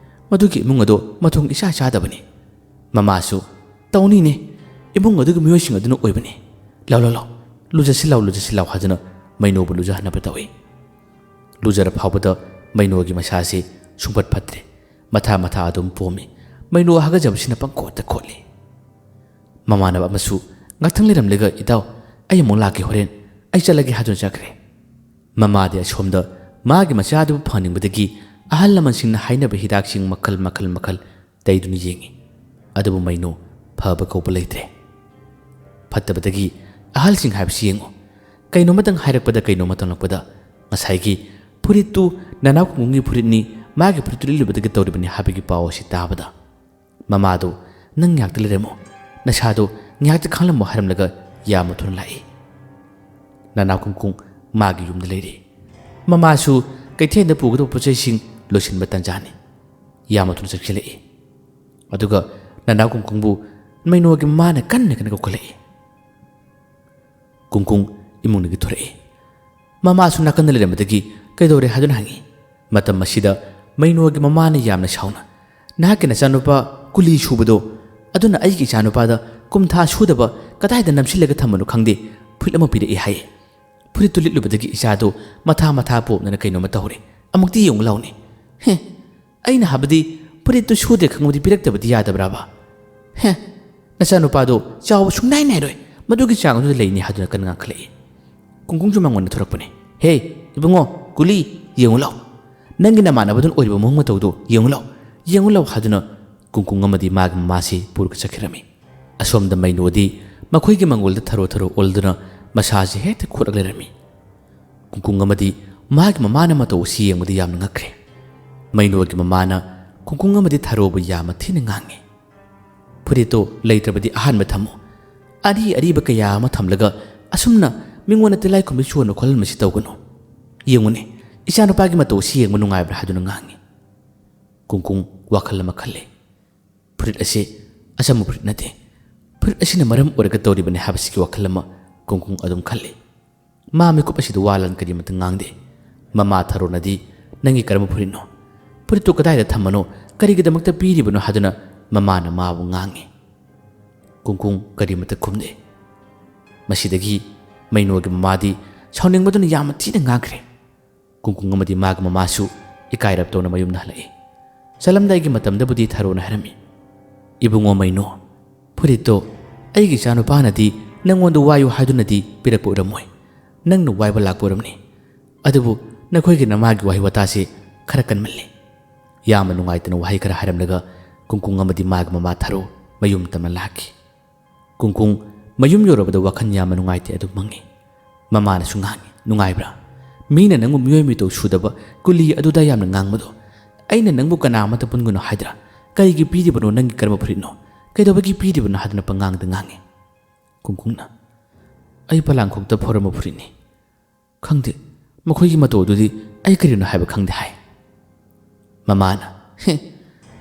ꯃꯗꯨꯒꯤ ꯏꯃꯨꯡ ꯑꯗꯣ ꯃꯊꯣꯡ ꯏꯆꯥ ꯆꯥꯗꯕꯅꯤ꯫ ꯃꯃꯥꯁꯨ, "ꯇꯧꯅꯤꯅꯦ, ꯏꯃꯨꯡ ꯑꯗꯨꯒꯤ ꯃꯤꯑꯣꯏꯁꯤꯡ ꯑꯗꯨꯅ ꯑꯣꯏꯕꯅꯤ꯫ ꯂꯥꯎ, ꯂꯥꯎ, ꯂꯥꯎ, ꯂꯨꯖꯁꯤ ꯂꯥꯎ, ꯂꯨꯖꯁꯤ ꯂꯥꯎ" ꯍꯥꯏꯗꯨꯅ ꯃꯩꯅꯣꯕꯨ ꯂꯨꯖꯍꯟꯅꯕ ꯇꯧꯏ꯫ ꯂꯨꯖꯔ ꯐꯥꯎꯕꯗ ꯃꯩꯅꯣꯒꯤ ꯃꯁꯥꯁꯤ ꯁꯨꯡꯐꯠ ꯐꯠꯇ꯭ꯔꯦ꯫ ꯃꯊꯥ ꯃꯊꯥ ꯑꯗꯨꯝ ꯄꯣꯝꯃꯤ꯫ ꯃꯩꯅꯣ ꯍꯥꯒꯠꯆꯕꯁꯤꯅ ꯄꯪꯈꯣꯠꯇ ꯈꯣꯠꯂꯤ꯫ ꯃꯃꯥꯟꯅꯕ ꯑꯃꯁꯨ ꯉꯥꯛꯇꯪ ꯂꯩꯔꯝꯂꯒ, "ꯏꯇꯥꯎ, ꯑꯩ ꯑꯃꯨꯛ ꯂꯥꯛꯀꯦ ꯍꯣꯔꯦꯟ, ꯑꯩ ꯆꯠꯂꯒꯦ" ꯍꯥꯏꯗꯨꯅ ꯆꯠꯈ꯭ꯔꯦ꯫ ꯃꯃꯥꯗꯤ ꯑꯁꯣꯝꯗ ꯃꯥꯒꯤ ꯃꯆꯥꯗꯨꯕꯨ ꯐꯍꯟꯅꯤꯡꯕꯗꯒꯤ ꯑꯍꯜ ꯂꯃꯟꯁꯤꯡꯅ ꯍꯥꯏꯅꯕ ꯍꯤꯗꯥꯛꯁꯤꯡ ꯃꯈꯜ ꯃꯈꯜ ꯃꯈꯜ ꯇꯩꯗꯨꯅ ꯌꯦꯡꯉꯤ꯫ ꯑꯗꯨꯕꯨ ꯃꯩꯅꯣ ꯐꯕ ꯀꯧꯕ ꯂꯩꯇ꯭ꯔꯦ꯫ ꯐꯠꯇꯕꯗꯒꯤ ꯑꯍꯜꯁꯤꯡ ꯍꯥꯏꯕꯁꯤ ꯌꯦꯡꯉꯨ꯫ ꯀꯩꯅꯣꯃꯇꯪ ꯍꯥꯏꯔꯛꯄꯗ, ꯀꯩꯅꯣꯃꯇꯪ ꯂꯛꯄꯗ, ꯉꯁꯥꯏꯒꯤ ꯐꯨꯔꯤꯠꯇꯨ ꯅꯅꯥꯎ ꯀꯨꯡꯒꯨꯡꯒꯤ ꯐꯨꯔꯤꯠꯅꯤ, ꯃꯥꯒꯤ ꯐꯨꯔꯤꯠꯇꯨ ꯂꯤꯠꯂꯨꯕꯗꯒꯤ ꯇꯧꯔꯤꯕꯅꯤ ꯍꯥꯏꯕꯒꯤ ꯄꯥꯎ ꯑꯁꯤ ꯇꯥꯕꯗ, ꯃꯃꯥꯗꯨ, "ꯅꯪ ꯉꯥꯏꯍꯥꯛꯇ ꯂꯩꯔꯝꯃꯣ, ꯅꯁꯥꯗꯣ ꯉꯥꯏꯍꯥꯛꯇ ꯈꯥꯡꯂꯝꯃꯣ" ꯍꯥꯏꯔꯝꯂꯒ ꯌꯥꯝꯅ ꯊꯨꯅ ꯂꯥꯛꯏ꯫ ꯅꯅꯥꯎ ꯀꯨꯡꯀꯨꯡ ꯃꯥꯒꯤ ꯌꯨꯝꯗ ꯂꯩꯔꯤ꯫ ꯃꯃꯥꯁꯨ ꯀꯩꯊꯦꯜꯗ ꯄꯨꯒꯗꯕ ꯄꯣꯠ ꯆꯩꯁꯤꯡ ꯂꯣꯏꯁꯤꯟꯕ ꯇꯟꯖꯥꯅꯤ꯫ ꯌꯥꯝꯅ ꯊꯨꯅ ꯆꯪꯁꯤꯜꯂꯛꯏ꯫ ꯑꯗꯨꯒ ꯅꯅꯥꯎ ꯀꯨꯡꯀꯨꯡꯕꯨ ꯃꯩꯅꯣꯒꯤ ꯃꯃꯥꯅ ꯀꯟꯅ ꯀꯟꯅ ꯀꯧꯈꯠꯂꯛꯏ꯫ ꯀꯨꯡꯀꯨꯡ ꯏꯃꯨꯡꯗꯒꯤ ꯊꯣꯔꯛꯏ꯫ ꯃꯃꯥꯁꯨ ꯅꯥꯀꯟꯗ ꯂꯩꯔꯝꯕꯗꯒꯤ ꯀꯩꯗꯧꯔꯦ ꯍꯥꯏꯗꯨꯅ ꯍꯪꯉꯤ꯫ ꯃꯇꯝ ꯑꯁꯤꯗ ꯃꯩꯅꯣꯒꯤ ꯃꯃꯥꯅ ꯌꯥꯝꯅ ꯁꯥꯎꯅ, "ꯅꯍꯥꯛꯀꯤ ꯅꯆꯥꯅꯨꯄꯥ ꯀꯨꯂꯤ ꯁꯨꯕꯗꯣ, ꯑꯗꯨꯅ ꯑꯩꯒꯤ ꯏꯆꯥꯅꯨꯄꯥꯗ ꯀꯨꯝꯊꯥ ꯁꯨꯗꯕ ꯀꯗꯥꯏꯗ ꯅꯝꯁꯤꯜꯂꯒ ꯊꯝꯕꯅꯣ ꯈꯪꯗꯦ, ꯐꯨꯔꯤꯠ ꯑꯃ ꯄꯤꯔꯛꯏ" ꯍꯥꯏꯌꯦ꯫ "ꯐꯨꯔꯤꯠꯇꯨ ꯂꯤꯠꯂꯨꯕꯗꯒꯤ ꯏꯆꯥꯗꯣ ꯃꯊꯥ ꯃꯊꯥ ꯄꯣꯝꯗꯅ ꯀꯩꯅꯣꯝꯃ ꯇꯧꯔꯦ꯫ ꯑꯃꯨꯛꯇꯤ ꯌꯦꯡꯉꯨ ꯂꯥꯎꯅꯦ"꯫ "ꯍꯦ, ꯑꯩꯅ ꯍꯥꯏꯕꯗꯤ ꯐꯨꯔꯤꯠꯇꯨ ꯁꯨꯗꯦ ꯈꯪꯕꯗꯤ ꯄꯤꯔꯛꯇꯕꯗꯤ ꯌꯥꯗꯕ꯭ꯔꯥꯕ?" "ꯍꯦ, ꯅꯆꯥꯅꯨꯄꯥꯗꯣ ꯆꯥꯎꯕ ꯁꯨꯡꯅꯥꯏ ꯅꯥꯏꯔꯣꯏ, ꯃꯗꯨꯒꯤ ꯆꯥꯡ ꯑꯗꯨꯗ ꯂꯩꯅꯤ" ꯍꯥꯏꯗꯨꯅ ꯀꯟꯅ ꯉꯥꯡꯈꯠꯂꯛꯏ꯫ ꯀꯨꯡꯀꯨꯡꯁꯨ ꯃꯉꯣꯟꯗ ꯊꯣꯔꯛꯄꯅꯤ꯫ "ꯍꯦ, ꯏꯕꯨꯡꯉꯣ, ꯀꯨꯂꯤ, ꯌꯦꯡꯉꯨ ꯂꯥꯎ꯫ ꯅꯪꯒꯤ ꯅꯃꯥꯟꯅꯕꯗꯨꯅ ꯑꯣꯏꯔꯤꯕ ꯃꯑꯣꯡ ꯃꯇꯧꯗꯨ ꯌꯦꯡꯉꯨ ꯂꯥꯎ, ꯌꯦꯡꯉꯨ ꯂꯥꯎ" ꯍꯥꯏꯗꯨꯅ ꯀꯨꯡꯀꯨꯡ ꯑꯃꯗꯤ ꯃꯥꯒꯤ ꯃꯃꯥꯁꯤ ꯄꯨꯔꯒ ꯆꯠꯈꯤꯔꯝꯃꯤ꯫ ꯑꯁꯣꯝꯗ ꯃꯩꯅꯣꯗꯤ ꯃꯈꯣꯏꯒꯤ ꯃꯪꯒꯣꯜꯗ ꯊꯔꯣ ꯊꯔꯣ ꯑꯣꯜꯗꯨꯅ ꯃꯁꯥꯁꯤ ꯍꯦꯛꯇ ꯈꯣꯠꯂꯒ ꯂꯩꯔꯝꯃꯤ꯫ ꯀꯨꯡꯀꯨꯡ ꯑꯃꯗꯤ ꯃꯥꯒꯤ ꯃꯃꯥꯅ ꯃꯇꯧ ꯑꯁꯤ ꯌꯦꯡꯕꯗ ꯌꯥꯝꯅ ꯉꯛꯈ꯭ꯔꯦ꯫ ꯃꯩꯅꯣꯒꯤ ꯃꯃꯥꯅ ꯀꯨꯡꯀꯨꯡ ꯑꯃꯗꯤ ꯊꯔꯣꯕꯨ ꯌꯥꯝꯅ ꯊꯤꯅ ꯉꯥꯡꯉꯤ꯫ "ꯐꯨꯔꯤꯠꯇꯣ ꯂꯩꯇ꯭ꯔꯕꯗꯤ ꯑꯍꯥꯟꯕ ꯊꯝꯃꯨ꯫ ꯑꯔꯤ ꯑꯔꯤꯕ ꯀꯌꯥ ꯑꯃ ꯊꯝꯂꯒ ꯑꯁꯨꯝꯅ ꯃꯤꯉꯣꯟꯗ ꯇꯤꯜꯂꯥꯏꯈꯨꯝꯕꯤ ꯆꯨꯍꯟꯕ ꯈꯣꯠꯍꯟꯕꯁꯤ ꯇꯧꯒꯅꯨ꯫ ꯌꯦꯡꯉꯨꯅꯦ, ꯏꯆꯥꯅꯨꯄꯥꯒꯤ ꯃꯇꯧ ꯑꯁꯤ ꯌꯦꯡꯕ ꯅꯨꯡꯉꯥꯏꯕ꯭ꯔꯥ?" ꯍꯥꯏꯗꯨꯅ ꯉꯥꯡꯉꯤ꯫ ꯀꯨꯡꯀꯨꯡ ꯋꯥꯈꯜ ꯑꯃ ꯈꯜꯂꯤ꯫ "ꯐꯨꯔꯤꯠ ꯑꯁꯤ ꯑꯆꯝꯕ ꯐꯨꯔꯤꯠ ꯅꯠꯇꯦ꯫ ꯐꯨꯔꯤꯠ ꯑꯁꯤꯅ ꯃꯔꯝ ꯑꯣꯏꯔꯒ ꯇꯧꯔꯤꯕꯅꯤ" ꯍꯥꯏꯕꯁꯤꯒꯤ ꯋꯥꯈꯜ ꯑꯃ ꯀꯨꯡꯀꯨꯡ ꯑꯗꯨꯝ ꯈꯜꯂꯤ꯫ ꯃꯥ ꯃꯤꯀꯨꯞ ꯑꯁꯤꯗ ꯋꯥ ꯂꯥꯟ ꯀꯔꯤꯃꯠꯇ ꯉꯥꯡꯗꯦ꯫ ꯃꯃꯥ ꯊꯔꯣꯅꯗꯤ, "ꯅꯪꯒꯤ ꯀꯔꯝꯕ ꯐꯨꯔꯤꯠꯅꯣ? ꯐꯨꯔꯤꯠꯇꯨ ꯀꯗꯥꯏꯗ ꯊꯝꯕꯅꯣ? ꯀꯔꯤꯒꯤꯗꯃꯛꯇ ꯄꯤꯔꯤꯕꯅꯣ?" ꯍꯥꯏꯗꯨꯅ ꯃꯃꯥꯅ ꯃꯥꯕꯨ ꯉꯥꯡꯉꯤ꯫ ꯀꯨꯡꯀꯨꯡ ꯀꯔꯤꯃꯠꯇ ꯈꯨꯝꯗꯦ꯫ ꯃꯁꯤꯗꯒꯤ ꯃꯩꯅꯣꯒꯤ ꯃꯃꯥꯗꯤ ꯁꯥꯎꯅꯤꯡꯕꯗꯨꯅ ꯌꯥꯝꯅ ꯊꯤꯅ ꯉꯥꯡꯈ꯭ꯔꯦ꯫ ꯀꯨꯡꯀꯨꯡ ꯑꯃꯗꯤ ꯃꯥꯒꯤ ꯃꯃꯥꯁꯨ ꯏꯀꯥꯏꯔꯞ ꯇꯧꯅ ꯃꯌꯨꯝꯗ ꯍꯜꯂꯛꯏ꯫ ꯆꯠꯂꯝꯗꯥꯏꯒꯤ ꯃꯇꯝꯗꯕꯨꯗꯤ ꯊꯔꯣꯅ ꯍꯥꯏꯔꯝꯃꯤ, "ꯏꯕꯨꯡꯉꯣ ꯃꯩꯅꯣ, ꯐꯨꯔꯤꯠꯇꯣ ꯑꯩꯒꯤ ꯏꯆꯥꯅꯨꯄꯥꯅꯗꯤ ꯅꯪꯉꯣꯟꯗ ꯋꯥꯏꯌꯨ ꯍꯥꯏꯗꯨꯅꯗꯤ ꯄꯤꯔꯛꯄ ꯑꯣꯏꯔꯝꯃꯣꯏ꯫ ꯅꯪꯅ ꯋꯥꯏꯕ ꯂꯥꯛꯄ ꯑꯣꯏꯔꯝꯅꯤ꯫ ꯑꯗꯨꯕꯨ ꯅꯈꯣꯏꯒꯤ ꯅꯃꯥꯒꯤ ꯋꯥꯍꯩ ꯋꯥꯇꯥꯁꯤ ꯈꯔ ꯀꯟꯃꯜꯂꯤ"꯫ ꯌꯥꯝꯅ ꯅꯨꯡꯉꯥꯏꯇꯅ ꯋꯥꯍꯩ ꯈꯔ ꯍꯥꯏꯔꯝꯂꯒ ꯀꯨꯡꯀꯨꯡ ꯑꯃꯗꯤ ꯃꯥꯒꯤ ꯃꯃꯥ ꯊꯔꯣ ꯃꯌꯨꯝ ꯇꯝꯅ ꯂꯥꯛꯈꯤ꯫ ꯀꯨꯡꯀꯨꯡ ꯃꯌꯨꯝ ꯌꯧꯔꯕꯗ ꯋꯥꯈꯜ ꯌꯥꯝꯅ ꯅꯨꯡꯉꯥꯏꯇꯦ ꯑꯗꯨꯝ ꯃꯪꯉꯤ꯫ ꯃꯃꯥꯅꯁꯨ ꯉꯥꯡꯉꯤ, "ꯅꯨꯡꯉꯥꯏꯕ꯭ꯔꯥ? ꯃꯤꯅ ꯅꯪꯕꯨ ꯃꯤꯑꯣꯏ ꯃꯤꯇꯧ ꯁꯨꯗꯕ ꯀꯨꯂꯤ ꯑꯗꯨꯗ ꯌꯥꯝꯅ ꯉꯥꯡꯕꯗꯣ꯫ ꯑꯩꯅ ꯅꯪꯕꯨ ꯀꯅꯥ ꯑꯃꯠꯇ ꯄꯨꯟꯒꯅꯨ ꯍꯥꯏꯗ꯭ꯔꯥ? "ꯀꯔꯤꯒꯤ ꯄꯤꯔꯤꯕꯅꯣ? ꯅꯪꯒꯤ ꯀꯔꯝꯕ ꯐꯨꯔꯤꯠꯅꯣ? ꯀꯩꯗꯧꯕꯒꯤ ꯄꯤꯔꯤꯕꯅꯣ?" ꯍꯥꯏꯗꯨꯅ ꯄꯉꯥꯡꯗ ꯉꯥꯡꯉꯤ꯫ ꯀꯨꯡꯀꯨꯡꯅ, "ꯑꯩ ꯄꯂꯥꯡꯈꯣꯛꯇ ꯐꯧꯔꯝꯕ ꯐꯨꯔꯤꯠꯅꯤ꯫ ꯈꯪꯗꯦ, ꯃꯈꯣꯏꯒꯤ ꯃꯇꯧ ꯑꯗꯨꯗꯤ ꯑꯩ ꯀꯔꯤꯅꯣ ꯍꯥꯏꯕ ꯈꯪꯗꯦ" ꯍꯥꯏ꯫ ꯃꯃꯥꯅ, "ꯍꯦ,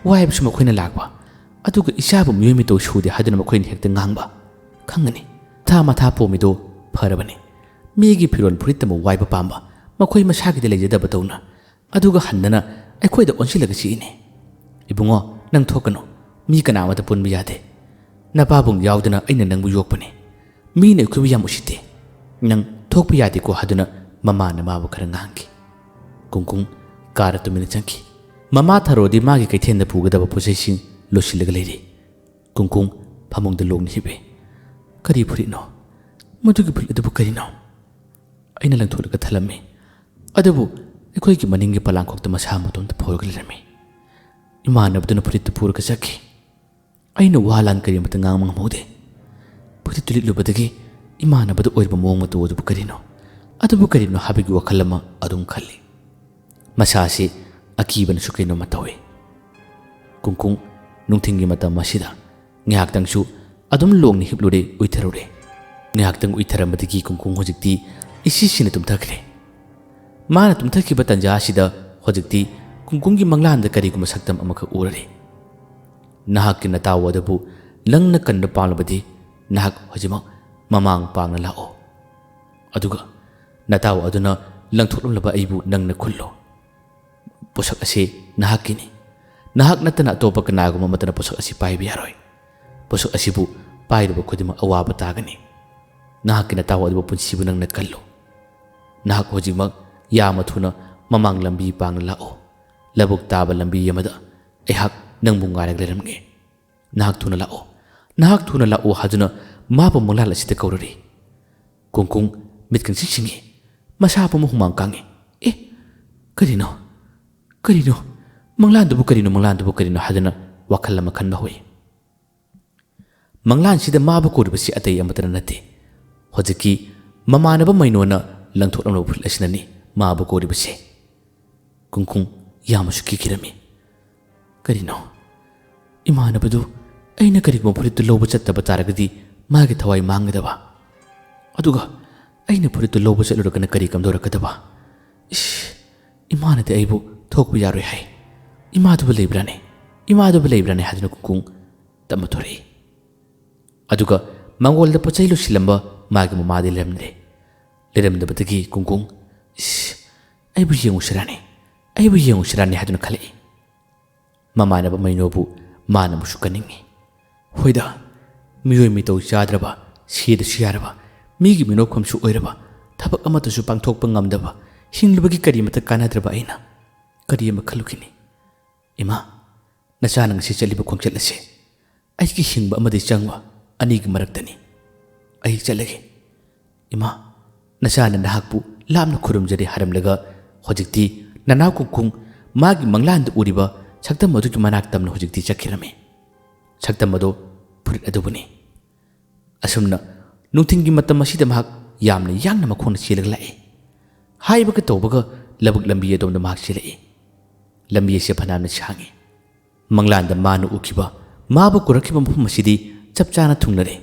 ꯋꯥꯏꯕꯁꯨ ꯃꯈꯣꯏꯅ ꯂꯥꯛꯄ, ꯑꯗꯨꯒ ꯏꯆꯥꯕꯨ ꯃꯤꯑꯣꯏ ꯃꯇꯧ ꯁꯨꯗꯦ ꯍꯥꯏꯗꯨꯅ ꯃꯈꯣꯏꯅ ꯍꯦꯛꯇ ꯉꯥꯡꯕ꯫ ꯈꯪꯒꯅꯤ, ꯊꯥ ꯃꯊꯥ ꯄꯣꯝꯃꯤꯗꯣ ꯐꯔꯕꯅꯤ꯫ ꯃꯤꯒꯤ ꯐꯤꯔꯣꯜ ꯐꯨꯔꯤꯠꯇꯕꯨ ꯋꯥꯏꯕ ꯄꯥꯝꯕ, ꯃꯈꯣꯏ ꯃꯁꯥꯒꯤꯗꯤ ꯂꯩꯖꯗꯕꯗꯧꯅ, ꯑꯗꯨꯒ ꯍꯟꯗꯅ ꯑꯩꯈꯣꯏꯗ ꯑꯣꯟꯁꯤꯜꯂꯒ ꯆꯤꯛꯏꯅꯦ꯫ ꯏꯕꯨꯡꯉꯣ, ꯅꯪ ꯊꯣꯛꯀꯅꯨ꯫ ꯃꯤ ꯀꯅꯥ ꯑꯃꯇ ꯄꯨꯟꯕ ꯌꯥꯗꯦ꯫ ꯅꯄꯥꯕꯨꯡ ꯌꯥꯎꯗꯅ ꯑꯩꯅ ꯅꯪꯕꯨ ꯌꯣꯛꯄꯅꯤ꯫ ꯃꯤꯅ ꯑꯩꯈꯣꯏꯕꯨ ꯌꯥꯝ ꯎꯁꯤꯠꯇꯦ꯫ ꯅꯪ ꯊꯣꯛꯄ ꯌꯥꯗꯦꯀꯣ" ꯍꯥꯏꯗꯨꯅ ꯃꯃꯥꯅ ꯃꯥꯕꯨ ꯈꯔ ꯉꯥꯡꯈꯤ꯫ ꯀꯨꯡꯀꯨꯡ ꯀꯥꯗ ꯇꯨꯃꯤꯟꯅ ꯆꯪꯈꯤ꯫ ꯃꯃꯥ ꯊꯔꯣꯗꯤ ꯃꯥꯒꯤ ꯀꯩꯊꯦꯜꯗ ꯄꯨꯒꯗꯕ ꯄꯣꯠꯆꯩꯁꯤꯡ ꯂꯣꯏꯁꯤꯜꯂꯒ ꯂꯩꯔꯤ꯫ ꯀꯨꯡꯀꯨꯡ ꯐꯃꯨꯡꯗ ꯂꯣꯡꯅ ꯍꯤꯞꯄꯤ꯫ "ꯀꯔꯤ ꯐꯨꯔꯤꯠꯅꯣ? ꯃꯗꯨꯒꯤ ꯐꯨꯔꯤꯠ ꯑꯗꯨꯕꯨ ꯀꯔꯤꯅꯣ? ꯑꯩꯅ ꯂꯪꯊꯣꯛꯂꯒ ꯊꯜꯂꯝꯃꯤ, ꯑꯗꯨꯕꯨ ꯑꯩꯈꯣꯏꯒꯤ ꯃꯅꯤꯡꯒꯤ ꯄꯂꯥꯡꯈꯣꯛꯇ ꯃꯁꯥ ꯃꯇꯣꯝꯇ ꯐꯧꯔꯒ ꯂꯩꯔꯝꯃꯤ꯫ ꯏꯃꯥꯟꯅꯕꯗꯨꯅ ꯐꯨꯔꯤꯠꯇꯨ ꯄꯨꯔꯒ ꯆꯠꯈꯤ꯫ ꯑꯩꯅ ꯋꯥ ꯂꯥꯟ ꯀꯔꯤꯃꯇ ꯉꯥꯡꯕ ꯉꯝꯍꯧꯗꯦ꯫ ꯐꯨꯔꯤꯠꯇꯨ ꯂꯤꯠꯂꯨꯕꯗꯒꯤ ꯏꯃꯥꯟꯅꯕꯗ ꯑꯣꯏꯔꯤꯕ ꯃꯑꯣꯡ ꯃꯇꯧ ꯑꯗꯨꯕꯨ ꯀꯔꯤꯅꯣ? ꯑꯗꯨꯕꯨ ꯀꯔꯤꯅꯣ ꯍꯥꯏꯕꯒꯤ ꯋꯥꯈꯜ ꯑꯃ ꯑꯗꯨꯝ ꯈꯜꯂꯤ꯫ ꯃꯁꯥꯁꯤ ꯑꯀꯤꯕꯅꯁꯨ ꯀꯩꯅꯣꯝꯃ ꯇꯧꯏ꯫ ꯀꯨꯡꯀꯨꯡ ꯅꯨꯡꯊꯤꯜꯒꯤ ꯃꯇꯝ ꯑꯁꯤꯗ ꯉꯥꯏꯍꯥꯛꯇꯪꯁꯨ ꯑꯗꯨꯝ ꯂꯣꯡꯅ ꯍꯤꯞꯂꯨꯔꯦ, ꯎꯏꯊꯔꯨꯔꯦ꯫ ꯉꯥꯏꯍꯥꯛꯇꯪ ꯎꯏꯊꯔꯝꯕꯗꯒꯤ ꯀꯨꯡꯀꯨꯡ ꯍꯧꯖꯤꯛꯇꯤ ꯏꯁꯤꯁꯤꯅ ꯇꯨꯝꯊꯈ꯭ꯔꯦ꯫ ꯃꯥꯅ ꯇꯨꯝꯊꯈꯤꯕ ꯇꯟꯖꯥ ꯑꯁꯤꯗ ꯍꯧꯖꯤꯛꯇꯤ ꯀꯨꯡꯀꯨꯡꯒꯤ ꯃꯪꯂꯥꯟꯗ ꯀꯔꯤꯒꯨꯝꯕ ꯁꯛꯇꯝ ꯑꯃꯈꯛ ꯎꯔꯔꯦ꯫ "ꯅꯍꯥꯛꯀꯤ ꯅꯇꯥꯎ ꯑꯗꯨꯕꯨ ꯅꯪꯅ ꯀꯟꯕ ꯄꯥꯝꯂꯕꯗꯤ ꯅꯍꯥꯛ ꯍꯧꯖꯤꯛꯃꯛ ꯃꯃꯥꯡ ꯄꯥꯡꯅ ꯂꯥꯛꯑꯣ꯫ ꯑꯗꯨꯒ ꯅꯇꯥꯎ ꯑꯗꯨꯅ ꯂꯪꯊꯣꯛꯂꯝꯂꯕ ꯑꯩꯕꯨ ꯅꯪꯅ ꯈꯨꯜꯂꯣ꯫ ꯄꯣꯠꯁꯛ ꯑꯁꯤ ꯅꯍꯥꯛꯀꯤꯅꯤ꯫ ꯅꯍꯥꯛ ꯅꯠꯇꯅ ꯑꯇꯣꯞꯄ ꯀꯅꯥꯒꯨꯝꯕ ꯑꯃꯠꯇꯅ ꯄꯣꯠꯁꯛ ꯑꯁꯤ ꯄꯥꯏꯕ ꯌꯥꯔꯣꯏ꯫ ꯄꯣꯠꯁꯛ ꯑꯁꯤꯕꯨ ꯄꯥꯏꯔꯨꯕ ꯈꯨꯗꯤꯡꯃꯛ ꯑꯋꯥꯕ ꯇꯥꯒꯅꯤ꯫ ꯅꯍꯥꯛꯀꯤ ꯅꯇꯥꯎ ꯑꯗꯨꯕꯨ ꯄꯨꯟꯁꯤꯕꯨ ꯅꯪꯅ ꯀꯜꯂꯨ꯫ ꯅꯍꯥꯛ ꯍꯧꯖꯤꯛꯃꯛ ꯌꯥꯝꯅ ꯊꯨꯅ ꯃꯃꯥꯡ ꯂꯝꯕꯤ ꯄꯥꯡꯅ ꯂꯥꯛꯑꯣ꯫ ꯂꯧꯕꯨꯛ ꯇꯥꯕ ꯂꯝꯕꯤ ꯑꯃꯗ ꯑꯩꯍꯥꯛ ꯅꯪꯕꯨ ꯉꯥꯏꯔꯒ ꯂꯩꯔꯝꯒꯦ꯫ ꯅꯍꯥꯛ ꯊꯨꯅ ꯂꯥꯛꯑꯣ꯫ ꯅꯍꯥꯛ ꯊꯨꯅ ꯂꯥꯛꯑꯣ" ꯍꯥꯏꯗꯨꯅ ꯃꯥꯕꯨ ꯃꯪꯂꯥꯟ ꯑꯁꯤꯗ ꯀꯧꯔꯔꯤ꯫ ꯀꯨꯡꯀꯨꯡ ꯃꯤꯠ ꯀꯪꯁꯤꯡ ꯁꯤꯡꯉꯤ꯫ ꯃꯁꯥ ꯄꯨꯝꯕ ꯍꯨꯃꯥꯡ ꯀꯥꯡꯉꯤ꯫ "ꯑꯦ, ꯀꯔꯤꯅꯣ? ꯀꯔꯤꯅꯣ? ꯃꯪꯂꯥꯟꯗꯨꯕꯨ ꯀꯔꯤꯅꯣ? ꯃꯪꯂꯥꯟꯗꯨꯕꯨ ꯀꯔꯤꯅꯣ?" ꯍꯥꯏꯗꯨꯅ ꯋꯥꯈꯜ ꯑꯃ ꯈꯟꯕ ꯍꯧꯏ꯫ ꯃꯪꯂꯥꯟꯁꯤꯗ ꯃꯥꯕꯨ ꯀꯧꯔꯤꯕꯁꯤ ꯑꯇꯩ ꯑꯃꯠꯇꯅ ꯅꯠꯇꯦ, ꯍꯧꯖꯤꯛꯀꯤ ꯃꯃꯥꯟꯅꯕ ꯃꯩꯅꯣꯅ ꯂꯪꯊꯣꯛꯂꯝꯂꯕ ꯐꯨꯔꯤꯠ ꯑꯁꯤꯅꯅꯤ ꯃꯥꯕꯨ ꯀꯧꯔꯤꯕꯁꯦ꯫ ꯀꯨꯡꯀꯨꯡ ꯌꯥꯝꯅꯁꯨ ꯀꯤꯈꯤꯔꯝꯃꯤ꯫ "ꯀꯔꯤꯅꯣ? ꯏꯃꯥꯟꯅꯕꯗꯨ ꯑꯩꯅ ꯀꯔꯤꯒꯨꯝꯕ ꯐꯨꯔꯤꯠꯇꯨ ꯂꯧꯕ ꯆꯠꯇꯕ ꯇꯥꯔꯒꯗꯤ ꯃꯥꯒꯤ ꯊꯋꯥꯏ ꯃꯥꯡꯒꯗꯕ꯫ ꯑꯗꯨꯒ ꯑꯩꯅ ꯐꯨꯔꯤꯠꯇꯨ ꯂꯧꯕ ꯆꯠꯂꯨꯔꯒꯅ ꯀꯔꯤ ꯀꯝꯗꯧꯔꯛꯀꯗꯕ? ꯏꯁ, ꯏꯃꯥꯅꯗꯤ ꯑꯩꯕꯨ ꯊꯣꯛꯄ ꯌꯥꯔꯣꯏ ꯍꯥꯏ꯫ ꯏꯃꯥꯗꯨꯕꯨ ꯂꯩꯕ꯭ꯔꯥꯅꯦ? ꯏꯃꯥꯗꯨꯕꯨ ꯂꯩꯕ꯭ꯔꯥꯅꯦ ꯍꯥꯏꯗꯨꯅ ꯀꯨꯡꯀꯨꯡ ꯇꯞꯅ ꯊꯣꯔꯛꯏ꯫ ꯑꯗꯨꯒ ꯃꯥꯡꯒꯣꯜꯗ ꯄꯣꯠ ꯆꯩ ꯂꯣꯏꯁꯤꯜꯂꯝꯕ ꯃꯥꯒꯤ ꯃꯃꯥꯗꯤ ꯂꯩꯔꯝꯗ꯭ꯔꯦ꯫ ꯂꯩꯔꯝꯗꯕꯗꯒꯤ ꯀꯨꯡꯀꯨꯡ, "ꯏꯁ, ꯑꯩꯕꯨ ꯌꯦꯡꯉꯨꯁꯤꯔꯥꯅꯦ? ꯑꯩꯕꯨ ꯌꯦꯡꯉꯨꯁꯤꯔꯥꯅꯦ?" ꯍꯥꯏꯗꯨꯅ ꯈꯜꯂꯛꯏ꯫ ꯃꯃꯥꯟꯅꯕ ꯃꯩꯅꯣꯕꯨ ꯃꯥꯅ ꯑꯃꯨꯛꯁꯨ ꯀꯟꯅꯤꯡꯉꯤ꯫ ꯍꯣꯏꯗ, ꯃꯤꯑꯣꯏ ꯃꯤꯇꯧ ꯆꯥꯗ꯭ꯔꯕ, ꯁꯤꯔꯁꯨ ꯌꯥꯔꯕ, ꯃꯤꯒꯤ ꯃꯤꯅꯣꯛꯐꯝꯁꯨ ꯑꯣꯏꯔꯕ, ꯊꯕꯛ ꯑꯃꯠꯇꯁꯨ ꯄꯥꯡꯊꯣꯛꯄ ꯉꯝꯗꯕ, ꯍꯤꯡꯂꯨꯕꯒꯤ ꯀꯔꯤꯃꯠꯇ ꯀꯥꯟꯅꯗ꯭ꯔꯕ ꯑꯩꯅ ꯀꯔꯤ ꯑꯃ ꯈꯜꯂꯨꯈꯤꯅꯤ? ꯏꯃꯥ, ꯅꯆꯥꯅ ꯉꯁꯤ ꯆꯠꯂꯤꯕ ꯈꯣꯡꯆꯠ ꯑꯁꯦ ꯑꯩꯒꯤ ꯍꯤꯡꯕ ꯑꯃꯗꯤ ꯆꯪꯕ ꯑꯅꯤꯒꯤ ꯃꯔꯛꯇꯅꯤ꯫ ꯑꯩ ꯆꯠꯂꯒꯦ꯫ ꯏꯃꯥ, ꯅꯆꯥꯅ ꯅꯍꯥꯛꯄꯨ ꯂꯥꯞꯅ ꯈꯨꯔꯨꯝꯖꯔꯤ ꯍꯥꯏꯔꯝꯂꯒ ꯍꯧꯖꯤꯛꯇꯤ ꯅꯅꯥꯎ ꯀꯨꯡꯀꯨꯡ ꯃꯥꯒꯤ ꯃꯪꯂꯥꯟꯗ ꯎꯔꯤꯕ ꯁꯛꯇꯝ ꯑꯗꯨꯒꯤ ꯃꯅꯥꯛ ꯇꯝꯅ ꯍꯧꯖꯤꯛꯇꯤ ꯆꯠꯈꯤꯔꯝꯃꯤ꯫ ꯁꯛꯇꯝ ꯑꯗꯣ ꯐꯨꯔꯤꯠ ꯑꯗꯨꯕꯨꯅꯤ꯫ ꯑꯁꯨꯝꯅ ꯅꯨꯡꯊꯤꯜꯒꯤ ꯃꯇꯝ ꯑꯁꯤꯗ ꯃꯍꯥꯛ ꯌꯥꯝꯅ ꯌꯥꯡꯅ ꯃꯈꯣꯡꯅ ꯆꯦꯜꯂꯒ ꯂꯥꯛꯏ꯫ ꯍꯥꯏꯕꯒ ꯇꯧꯕꯒ ꯂꯧꯕꯨꯛ ꯂꯝꯕꯤ ꯑꯗꯣꯝꯗ ꯃꯍꯥꯛ ꯆꯦꯜꯂꯛꯏ꯫ ꯂꯝꯕꯤ ꯑꯁꯤ ꯐꯅꯌꯥꯝꯅ ꯁꯥꯡꯉꯤ꯫ ꯃꯪꯂꯥꯟꯗ ꯃꯥꯅ ꯎꯈꯤꯕ, ꯃꯥꯕꯨ ꯄꯨꯔꯛꯈꯤꯕ ꯃꯐꯝ ꯑꯁꯤꯗꯤ ꯆꯞ ꯆꯥꯅ ꯊꯨꯡꯂꯔꯦ꯫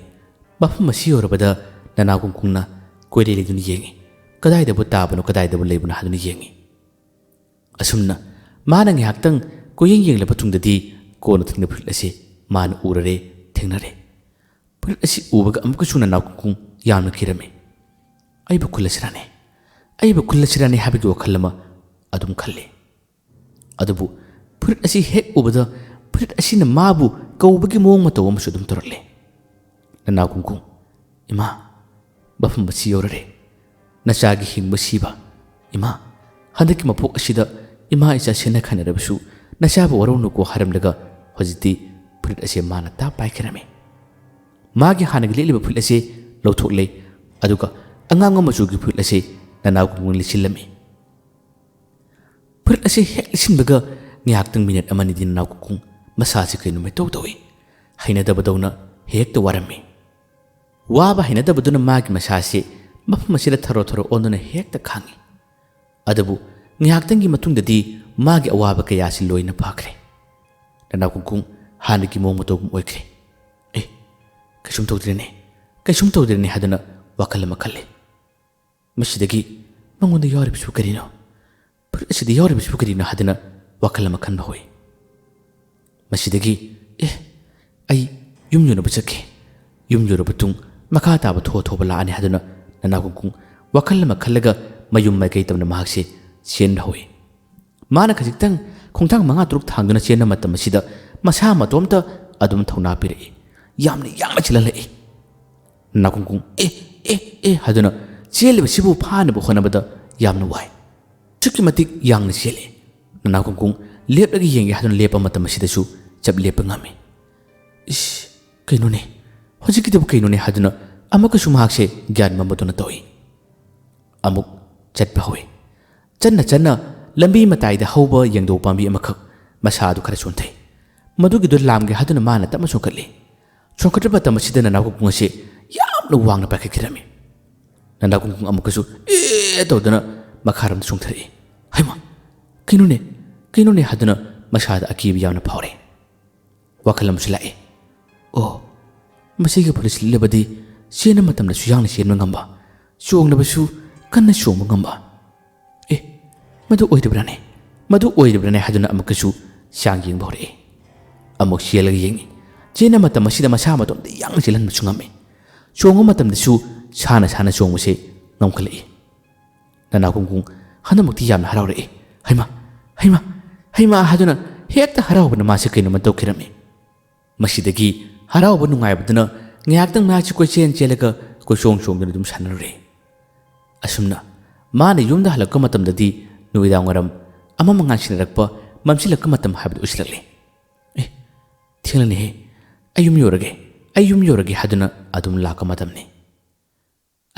ꯃꯐꯝ ꯑꯁꯤ ꯌꯧꯔꯕꯗ ꯅꯅꯥꯎ ꯀꯨꯡꯀꯨꯡꯅ ꯀꯣꯏꯂꯩ ꯂꯩꯗꯨꯅ ꯌꯦꯡꯉꯤ꯫ ꯀꯗꯥꯏꯗꯕꯨ ꯇꯥꯕꯅꯣ, ꯀꯗꯥꯏꯗꯕꯨ ꯂꯩꯕꯅꯣ ꯍꯥꯏꯗꯨꯅ ꯌꯦꯡꯉꯤ꯫ ꯑꯁꯨꯝꯅ ꯃꯥꯅ ꯉꯥꯏꯍꯥꯛꯇꯪ ꯀꯣꯏꯌꯦꯡ ꯌꯦꯡꯂꯕ ꯇꯨꯡꯗꯗꯤ ꯀꯣꯟꯅ ꯊꯪꯅ ꯐꯨꯔꯤꯠ ꯑꯁꯤ ꯃꯥꯅ ꯎꯔꯔꯦ, ꯊꯦꯡꯅꯔꯦ꯫ ꯐꯨꯔꯤꯠ ꯑꯁꯤ ꯎꯕꯒ ꯑꯃꯨꯛꯀꯁꯨ ꯅꯅꯥꯎ ꯀꯨꯡꯀꯨꯡ ꯌꯥꯝꯅ ꯀꯤꯔꯝꯃꯤ꯫ "ꯑꯩꯕꯨ ꯈꯨꯜꯂꯁꯤꯔꯥꯅꯦ? ꯑꯩꯕꯨ ꯈꯨꯜꯂꯁꯤꯔꯥꯅꯦ?" ꯍꯥꯏꯕꯒꯤ ꯋꯥꯈꯜ ꯑꯃ ꯑꯗꯨꯝ ꯈꯜꯂꯤ꯫ ꯑꯗꯨꯕꯨ ꯐꯨꯔꯤꯠ ꯑꯁꯤ ꯍꯦꯛ ꯎꯕꯗ ꯐꯨꯔꯤꯠ ꯑꯁꯤꯅ ꯃꯥꯕꯨ ꯀꯧꯕꯒꯤ ꯃꯑꯣꯡ ꯃꯇꯧ ꯑꯃꯁꯨ ꯑꯗꯨꯝ ꯇꯧꯔꯛꯂꯦ꯫ ꯅꯅꯥꯎ ꯀꯨꯡꯀꯨꯡ, "ꯏꯃꯥ, ꯃꯐꯝ ꯑꯁꯤ ꯌꯧꯔꯔꯦ꯫ ꯅꯆꯥꯒꯤ ꯍꯤꯡꯕ ꯁꯤꯕ꯫ ꯏꯃꯥ, ꯍꯟꯗꯛꯀꯤ ꯃꯄꯣꯛ ꯑꯁꯤꯗ ꯏꯃꯥ ꯏꯆꯥ ꯁꯦꯟꯅ ꯈꯥꯏꯅꯔꯕꯁꯨ ꯅꯆꯥꯕꯨ ꯋꯥꯔꯧꯅꯨꯀꯣ" ꯍꯥꯏꯔꯝꯂꯒ ꯍꯧꯖꯤꯛꯇꯤ ꯐꯨꯔꯤꯠ ꯑꯁꯤ ꯃꯥꯅ ꯇꯥꯞ ꯄꯥꯏꯈ꯭ꯔꯝꯃꯤ꯫ ꯃꯥꯒꯤ ꯍꯥꯟꯅꯒꯤ ꯂꯤꯠꯂꯤꯕ ꯐꯨꯔꯤꯠ ꯑꯁꯤ ꯂꯧꯊꯣꯛꯂꯦ, ꯑꯗꯨꯒ ꯑꯉꯥꯡꯕ ꯃꯆꯨꯒꯤ ꯐꯨꯔꯤꯠ ꯑꯁꯤ ꯅꯅꯥꯎ ꯀꯨꯡꯀꯨꯡꯅ ꯂꯤꯠꯁꯤꯜꯂꯝꯃꯤ꯫ ꯐꯨꯔꯤꯠ ꯑꯁꯤ ꯍꯦꯛ ꯂꯤꯠꯁꯤꯟꯕꯒ ꯉꯥꯏꯍꯥꯛꯇꯪ ꯃꯤꯅꯤꯠ ꯑꯃꯅꯤꯗꯤ ꯅꯅꯥꯎ ꯀꯨꯡꯀꯨꯡ ꯃꯁꯥꯁꯤ ꯀꯩꯅꯣꯝ ꯏꯇꯧ ꯇꯧꯏ꯫ ꯍꯩꯅꯗꯕꯗꯧꯅ ꯍꯦꯛꯇ ꯋꯥꯔꯝꯃꯤ꯫ ꯋꯥꯕ ꯍꯩꯅꯗꯕꯗꯨꯅ ꯃꯥꯒꯤ ꯃꯁꯥꯁꯤ ꯃꯐꯝ ꯑꯁꯤꯗ ꯊꯔꯣ ꯊꯔꯣ ꯑꯣꯟꯗꯨꯅ ꯍꯦꯛꯇ ꯈꯥꯡꯏ꯫ ꯑꯗꯨꯕꯨ ꯉꯥꯏꯍꯥꯛꯇꯪꯒꯤ ꯃꯇꯨꯡꯗꯗꯤ ꯃꯥꯒꯤ ꯑꯋꯥꯕ ꯀꯌꯥꯁꯤ ꯂꯣꯏꯅ ꯐꯈ꯭ꯔꯦ꯫ ꯅꯅꯥꯎ ꯀꯨꯡꯀꯨꯡ ꯍꯥꯟꯅꯒꯤ ꯃꯑꯣꯡ ꯃꯇꯧꯒꯨꯝ ꯑꯣꯏꯈ꯭ꯔꯦ꯫ "ꯑꯦ, ꯀꯩꯁꯨꯝ ꯇꯧꯗ꯭ꯔꯦꯅꯦ, ꯀꯩꯁꯨꯝ ꯇꯧꯗ꯭ꯔꯦꯅꯦ" ꯍꯥꯏꯗꯨꯅ ꯋꯥꯈꯜ ꯑꯃ ꯈꯜꯂꯤ꯫ "ꯃꯁꯤꯗꯒꯤ ꯃꯉꯣꯟꯗ ꯌꯥꯎꯔꯤꯕꯁꯤꯕꯨ ꯀꯔꯤꯅꯣ? ꯐꯨꯔꯤꯠ ꯑꯁꯤꯗ ꯌꯥꯎꯔꯤꯕꯁꯤꯕꯨ ꯀꯔꯤꯅꯣ?" ꯍꯥꯏꯗꯨꯅ ꯋꯥꯈꯜ ꯑꯃ ꯈꯟꯕ ꯍꯧꯏ꯫ ꯃꯁꯤꯗꯒꯤ, "ꯑꯦ, ꯑꯩ ꯌꯨꯝ ꯌꯧꯅꯕ ꯆꯠꯀꯦ꯫ ꯌꯨꯝ ꯌꯧꯔꯕ ꯃꯇꯨꯡ ꯃꯈꯥ ꯇꯥꯕ ꯊꯣꯛꯑ ꯊꯣꯛꯄ ꯂꯥꯛꯑꯅꯤ" ꯍꯥꯏꯗꯨꯅ ꯅꯅꯥ ꯀꯨꯡꯀꯨꯡ ꯋꯥꯈꯜ ꯑꯃ ꯈꯜꯂꯒ ꯃꯌꯨꯝ ꯃꯥꯏꯀꯩ ꯇꯝꯅ ꯃꯍꯥꯛꯁꯦ ꯆꯦꯟꯕ ꯍꯧꯏ꯫ ꯃꯥꯅ ꯈꯖꯤꯛꯇꯪ ꯈꯣꯡꯊꯥꯡ ꯃꯉꯥ ꯇꯔꯨꯛ ꯊꯥꯡꯗꯨꯅ ꯆꯦꯟꯕ ꯃꯇꯝ ꯑꯁꯤꯗ ꯃꯁꯥ ꯃꯇꯣꯝꯇ ꯑꯗꯨꯝ ꯊꯧꯅꯥ ꯄꯤꯔꯛꯏ꯫ ꯌꯥꯝꯅ ꯌꯥꯡꯅ ꯆꯦꯜꯍꯜꯂꯛꯏ꯫ ꯅꯅꯥ ꯀꯨꯡꯀꯨꯡ "ꯑꯦ, ꯑꯦ, ꯑꯦ" ꯍꯥꯏꯗꯨꯅ ꯆꯦꯜꯂꯤꯕꯁꯤꯕꯨ ꯐꯥꯅꯕ ꯍꯣꯠꯅꯕꯗ ꯌꯥꯝꯅ ꯋꯥꯏ꯫ ꯑꯁꯨꯛꯀꯤ ꯃꯇꯤꯛ ꯌꯥꯡꯅ ꯆꯦꯜꯂꯤ꯫ ꯅꯅꯥ ꯀꯨꯡꯀꯨꯡ ꯂꯦꯞꯂꯒ ꯌꯦꯡꯒꯦ ꯍꯥꯏꯗꯨꯅ ꯂꯦꯞꯄ ꯃꯇꯝ ꯑꯁꯤꯗꯁꯨ ꯆꯞ ꯂꯦꯞꯄ ꯉꯝꯃꯤ꯫ "ꯏꯁ, ꯀꯩꯅꯣꯅꯦ? ꯍꯧꯖꯤꯛꯀꯤꯗꯨꯕꯨ ꯀꯩꯅꯣꯅꯦ?" ꯍꯥꯏꯗꯨꯅ ꯑꯃꯨꯛꯀꯁꯨ ꯃꯍꯥꯛꯁꯦ ꯒ꯭ꯌꯥꯟ ꯃꯝꯕꯗꯧꯅ ꯇꯧꯏ꯫ ꯑꯃꯨꯛ ꯆꯠꯄ ꯍꯧꯏ꯫ ꯆꯠꯅ ꯆꯠꯅ ꯂꯝꯕꯤ ꯃꯇꯥꯏꯗ ꯍꯧꯕ ꯌꯦꯡꯗꯧ ꯄꯥꯝꯕꯤ ꯑꯃꯈꯛ ꯃꯁꯥ ꯑꯗꯨ ꯈꯔ ꯆꯣꯟꯊꯩ꯫ ꯃꯗꯨꯒꯤꯗꯨ ꯂꯥꯝꯒꯦ ꯍꯥꯏꯗꯨꯅ ꯃꯥꯅ ꯇꯞꯅ ꯆꯣꯡꯈꯠꯂꯤ꯫ ꯆꯣꯡꯈꯠꯄ ꯃꯇꯝ ꯑꯁꯤꯗ ꯅꯅꯥ ꯀꯨꯡꯀꯨꯡ ꯑꯁꯤ ꯌꯥꯝꯅ ꯋꯥꯡꯅ ꯄꯥꯏꯈꯠꯈꯤꯔꯝꯃꯤ꯫ ꯅꯅꯥ ꯀꯨꯡꯀꯨꯡ ꯑꯃꯨꯛꯀꯁꯨ "ꯑꯦ" ꯇꯧꯗꯨꯅ ꯃꯈꯥꯔꯣꯝꯗ ꯆꯣꯡꯊꯔꯛꯏ꯫ "ꯍꯩꯃꯥ! ꯀꯩꯅꯣꯅꯦ? ꯀꯩꯅꯣꯅꯦ?" ꯍꯥꯏꯗꯨꯅ ꯃꯁꯥꯗ ꯑꯀꯤꯕ ꯌꯥꯝꯅ ꯐꯥꯎꯔꯦ꯫ ꯋꯥꯈꯜ ꯑꯃꯁꯨ ꯂꯥꯛꯏ꯫ "ꯑꯣ, ꯃꯁꯤꯒꯤ ꯐꯨꯔꯤꯠꯁꯤ ꯂꯤꯠꯂꯕꯗꯤ ꯆꯦꯟꯕ ꯃꯇꯝꯗꯁꯨ ꯌꯥꯡꯅ ꯆꯦꯟꯕ ꯉꯝꯕ, ꯆꯣꯡꯂꯕꯁꯨ ꯀꯟꯅ ꯆꯣꯡꯕ ꯉꯝꯕ꯫ ꯑꯦ, ꯃꯗꯨ ꯑꯣꯏꯔꯤꯕ꯭ꯔꯥꯅꯦ? ꯃꯗꯨ ꯑꯣꯏꯔꯤꯕ꯭ꯔꯥꯅꯦ?" ꯍꯥꯏꯗꯨꯅ ꯑꯃꯨꯛꯀꯁꯨ ꯆꯥꯡ ꯌꯦꯡꯕ ꯍꯧꯔꯛꯏ꯫ ꯑꯃꯨꯛ ꯆꯦꯜꯂꯒ ꯌꯦꯡꯉꯤ꯫ ꯆꯦꯟꯕ ꯃꯇꯝ ꯑꯁꯤꯗ ꯃꯁꯥ ꯃꯇꯣꯝꯇ ꯌꯥꯡꯅ ꯆꯦꯜꯍꯟꯕꯁꯨ ꯉꯝꯃꯤ꯫ ꯆꯣꯡꯕ ꯃꯇꯝꯗꯁꯨ ꯁꯥꯟꯅ ꯁꯥꯟꯅ ꯆꯣꯡꯕꯁꯦ ꯉꯝꯈꯠꯂꯛꯏ꯫ ꯅꯅꯥ ꯀꯨꯡꯀꯨꯡ ꯍꯟꯗꯛꯃꯛꯇꯤ ꯌꯥꯝꯅ ꯍꯔꯥꯎꯔꯛꯏ꯫ "ꯍꯩꯃꯥ, ꯍꯩꯃꯥ, ꯍꯩꯃꯥ" ꯍꯥꯏꯗꯨꯅ ꯍꯦꯛꯇ ꯍꯔꯥꯎꯕꯅ ꯃꯥꯁꯦ ꯀꯩꯅꯣꯝꯃ ꯇꯧꯈꯤꯔꯝꯃꯤ꯫ ꯃꯁꯤꯗꯒꯤ ꯍꯔꯥꯎꯕ ꯅꯨꯡꯉꯥꯏꯕꯗꯨꯅ ꯉꯥꯏꯍꯥꯛꯇꯪ ꯃꯍꯥꯛꯁꯤ ꯀꯣꯏꯆꯦꯟ ꯆꯦꯜꯂꯒ ꯀꯣꯏꯆꯣꯡ ꯆꯣꯡꯗꯨꯅ ꯑꯗꯨꯝ ꯁꯥꯟꯅꯔꯨꯔꯦ꯫ ꯑꯁꯨꯝꯅ ꯃꯥꯅ ꯌꯨꯝꯗ ꯍꯜꯂꯛꯄ ꯃꯇꯝꯗꯗꯤ ꯅꯨꯃꯤꯗꯥꯡ ꯋꯥꯏꯔꯝ ꯑꯃ ꯃꯉꯥꯜ ꯁꯤꯟꯅꯔꯛꯄ, ꯃꯝꯁꯤꯜꯂꯛꯄ ꯃꯇꯝ ꯍꯥꯏꯕꯗꯨ ꯑꯣꯏꯁꯤꯜꯂꯛꯂꯦ꯫ "ꯑꯦ, ꯊꯦꯡꯂꯅꯤꯍꯦ, ꯑꯩ ꯌꯨꯝ ꯌꯧꯔꯒꯦ, ꯑꯩ ꯌꯨꯝ ꯌꯧꯔꯒꯦ" ꯍꯥꯏꯗꯨꯅ ꯑꯗꯨꯝ ꯂꯥꯛꯄ ꯃꯇꯝꯅꯤ꯫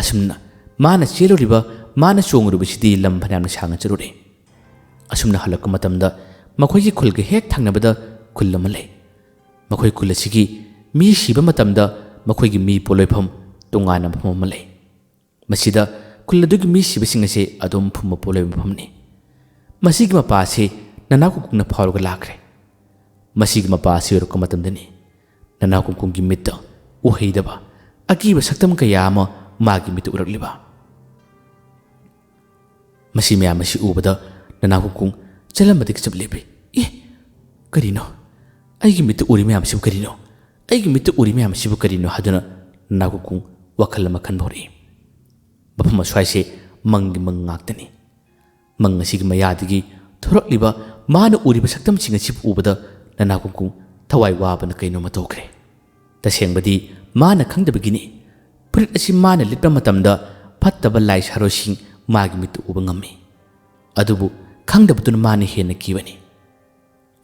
ꯑꯁꯨꯝꯅ ꯃꯥꯅ ꯆꯦꯜꯂꯨꯔꯤꯕ, ꯃꯥꯅ ꯆꯣꯡꯉꯨꯔꯤꯕꯁꯤꯗꯤ ꯂꯝ ꯐꯅꯌꯥꯝꯅ ꯁꯥꯡꯅ ꯆꯠꯂꯨꯔꯦ꯫ ꯑꯁꯨꯝꯅ ꯍꯜꯂꯛꯄ ꯃꯇꯝꯗ ꯃꯈꯣꯏꯒꯤ ꯈꯨꯜꯒ ꯍꯦꯛ ꯊꯪꯅꯕꯗ ꯈꯨꯜ ꯑꯃ ꯂꯩ꯫ ꯃꯈꯣꯏ ꯈꯨꯜ ꯑꯁꯤꯒꯤ ꯃꯤ ꯁꯤꯕ ꯃꯇꯝꯗ ꯃꯈꯣꯏꯒꯤ ꯃꯤ ꯄꯣꯠꯂꯣꯏꯐꯝ ꯇꯣꯉꯥꯟꯅ ꯃꯐꯝ ꯑꯃ ꯂꯩ꯫ ꯃꯁꯤꯗ ꯈꯨꯜ ꯑꯗꯨꯒꯤ ꯃꯤ ꯁꯤꯕꯁꯤꯡ ꯑꯁꯤ ꯑꯗꯨꯝ ꯐꯨꯝꯕ ꯄꯣꯠꯂꯣꯏꯕ ꯃꯐꯝꯅꯤ꯫ ꯃꯁꯤꯒꯤ ꯃꯄꯥ ꯑꯁꯤ ꯅꯅꯥ ꯀꯨꯡꯀꯨꯡꯅ ꯐꯥꯎꯔꯒ ꯂꯥꯛꯈ꯭ꯔꯦ꯫ ꯃꯁꯤꯒꯤ ꯃꯄꯥ ꯑꯁꯤ ꯑꯣꯏꯔꯛꯄ ꯃꯇꯝꯗꯅꯤ ꯅꯅꯥ ꯀꯨꯡꯀꯨꯡꯒꯤ ꯃꯤꯠꯇ ꯎꯍꯩꯗꯕ ꯑꯀꯤꯕ ꯁꯛꯇꯝ ꯀꯌꯥ ꯑꯃ ꯃꯥꯒꯤ ꯃꯤꯠꯇ ꯎꯔꯛꯂꯤꯕ꯫ ꯃꯁꯤ ꯃꯌꯥꯝ ꯑꯁꯤ ꯎꯕꯗ ꯅꯅꯥ ꯀꯨꯡꯀꯨꯡ ꯆꯠꯂꯝꯕꯗꯒꯤ ꯆꯞ ꯂꯦꯞꯄꯤ꯫ "ꯑꯦ, ꯀꯔꯤꯅꯣ? ꯑꯩꯒꯤ ꯃꯤꯠꯇ ꯎꯔꯤ ꯃꯌꯥꯝꯁꯤꯕꯨ ꯀꯔꯤꯅꯣ? ꯑꯩꯒꯤ ꯃꯤꯠꯇ ꯎꯔꯤ ꯃꯌꯥꯝꯁꯤꯕꯨ ꯀꯔꯤꯅꯣ?" ꯍꯥꯏꯗꯨꯅ ꯅꯅꯥ ꯀꯨꯡꯀꯨꯡ ꯋꯥꯈꯜ ꯑꯃ ꯈꯟꯕ ꯍꯧꯔꯛꯏ꯫ ꯃꯐꯝ ꯑꯁ꯭ꯋꯥꯏꯁꯦ ꯃꯪꯒꯤ ꯃꯪ ꯉꯥꯛꯇꯅꯤ꯫ ꯃꯪ ꯑꯁꯤꯒꯤ ꯃꯌꯥꯗꯒꯤ ꯊꯣꯔꯛꯂꯤꯕ ꯃꯥꯅ ꯎꯔꯤꯕ ꯁꯛꯇꯝꯁꯤꯡ ꯑꯁꯤꯕꯨ ꯎꯕꯗ ꯅꯅꯥ ꯀꯨꯡꯀꯨꯡ ꯊꯋꯥꯏ ꯋꯥꯕꯅ ꯀꯩꯅꯣꯝꯃ ꯇꯧꯈ꯭ꯔꯦ꯫ ꯇꯁꯦꯡꯕꯗꯤ ꯃꯥꯅ ꯈꯪꯗꯕꯒꯤꯅꯤ꯫ ꯐꯨꯔꯤꯠ ꯑꯁꯤ ꯃꯥꯅ ꯂꯤꯠꯄ ꯃꯇꯝꯗ ꯐꯠꯇꯕ ꯂꯥꯏ ꯁꯥꯔꯣꯏꯁꯤꯡ ꯃꯥꯒꯤ ꯃꯤꯠꯇ ꯎꯕ ꯉꯝꯃꯤ꯫ ꯑꯗꯨꯕꯨ ꯈꯪꯗꯕꯗꯨꯅ ꯃꯥꯅ ꯍꯦꯟꯅ ꯀꯤꯕꯅꯤ꯫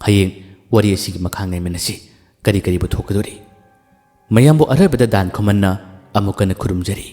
ꯍꯌꯦꯡ ꯋꯥꯔꯤ ꯑꯁꯤꯒꯤ ꯃꯈꯥ ꯉꯥꯏꯃꯤꯟꯅꯁꯤ꯫ ꯀꯔꯤ ꯀꯔꯤꯕꯨ ꯊꯣꯛꯀꯗꯧꯔꯤ? ꯃꯌꯥꯝꯕꯨ ꯑꯔꯣꯏꯕꯗ ꯗꯥꯟ ꯈꯨꯃꯟꯅ ꯑꯃꯨꯛ ꯍꯟꯅ ꯈꯨꯔꯨꯝꯖꯔꯤ꯫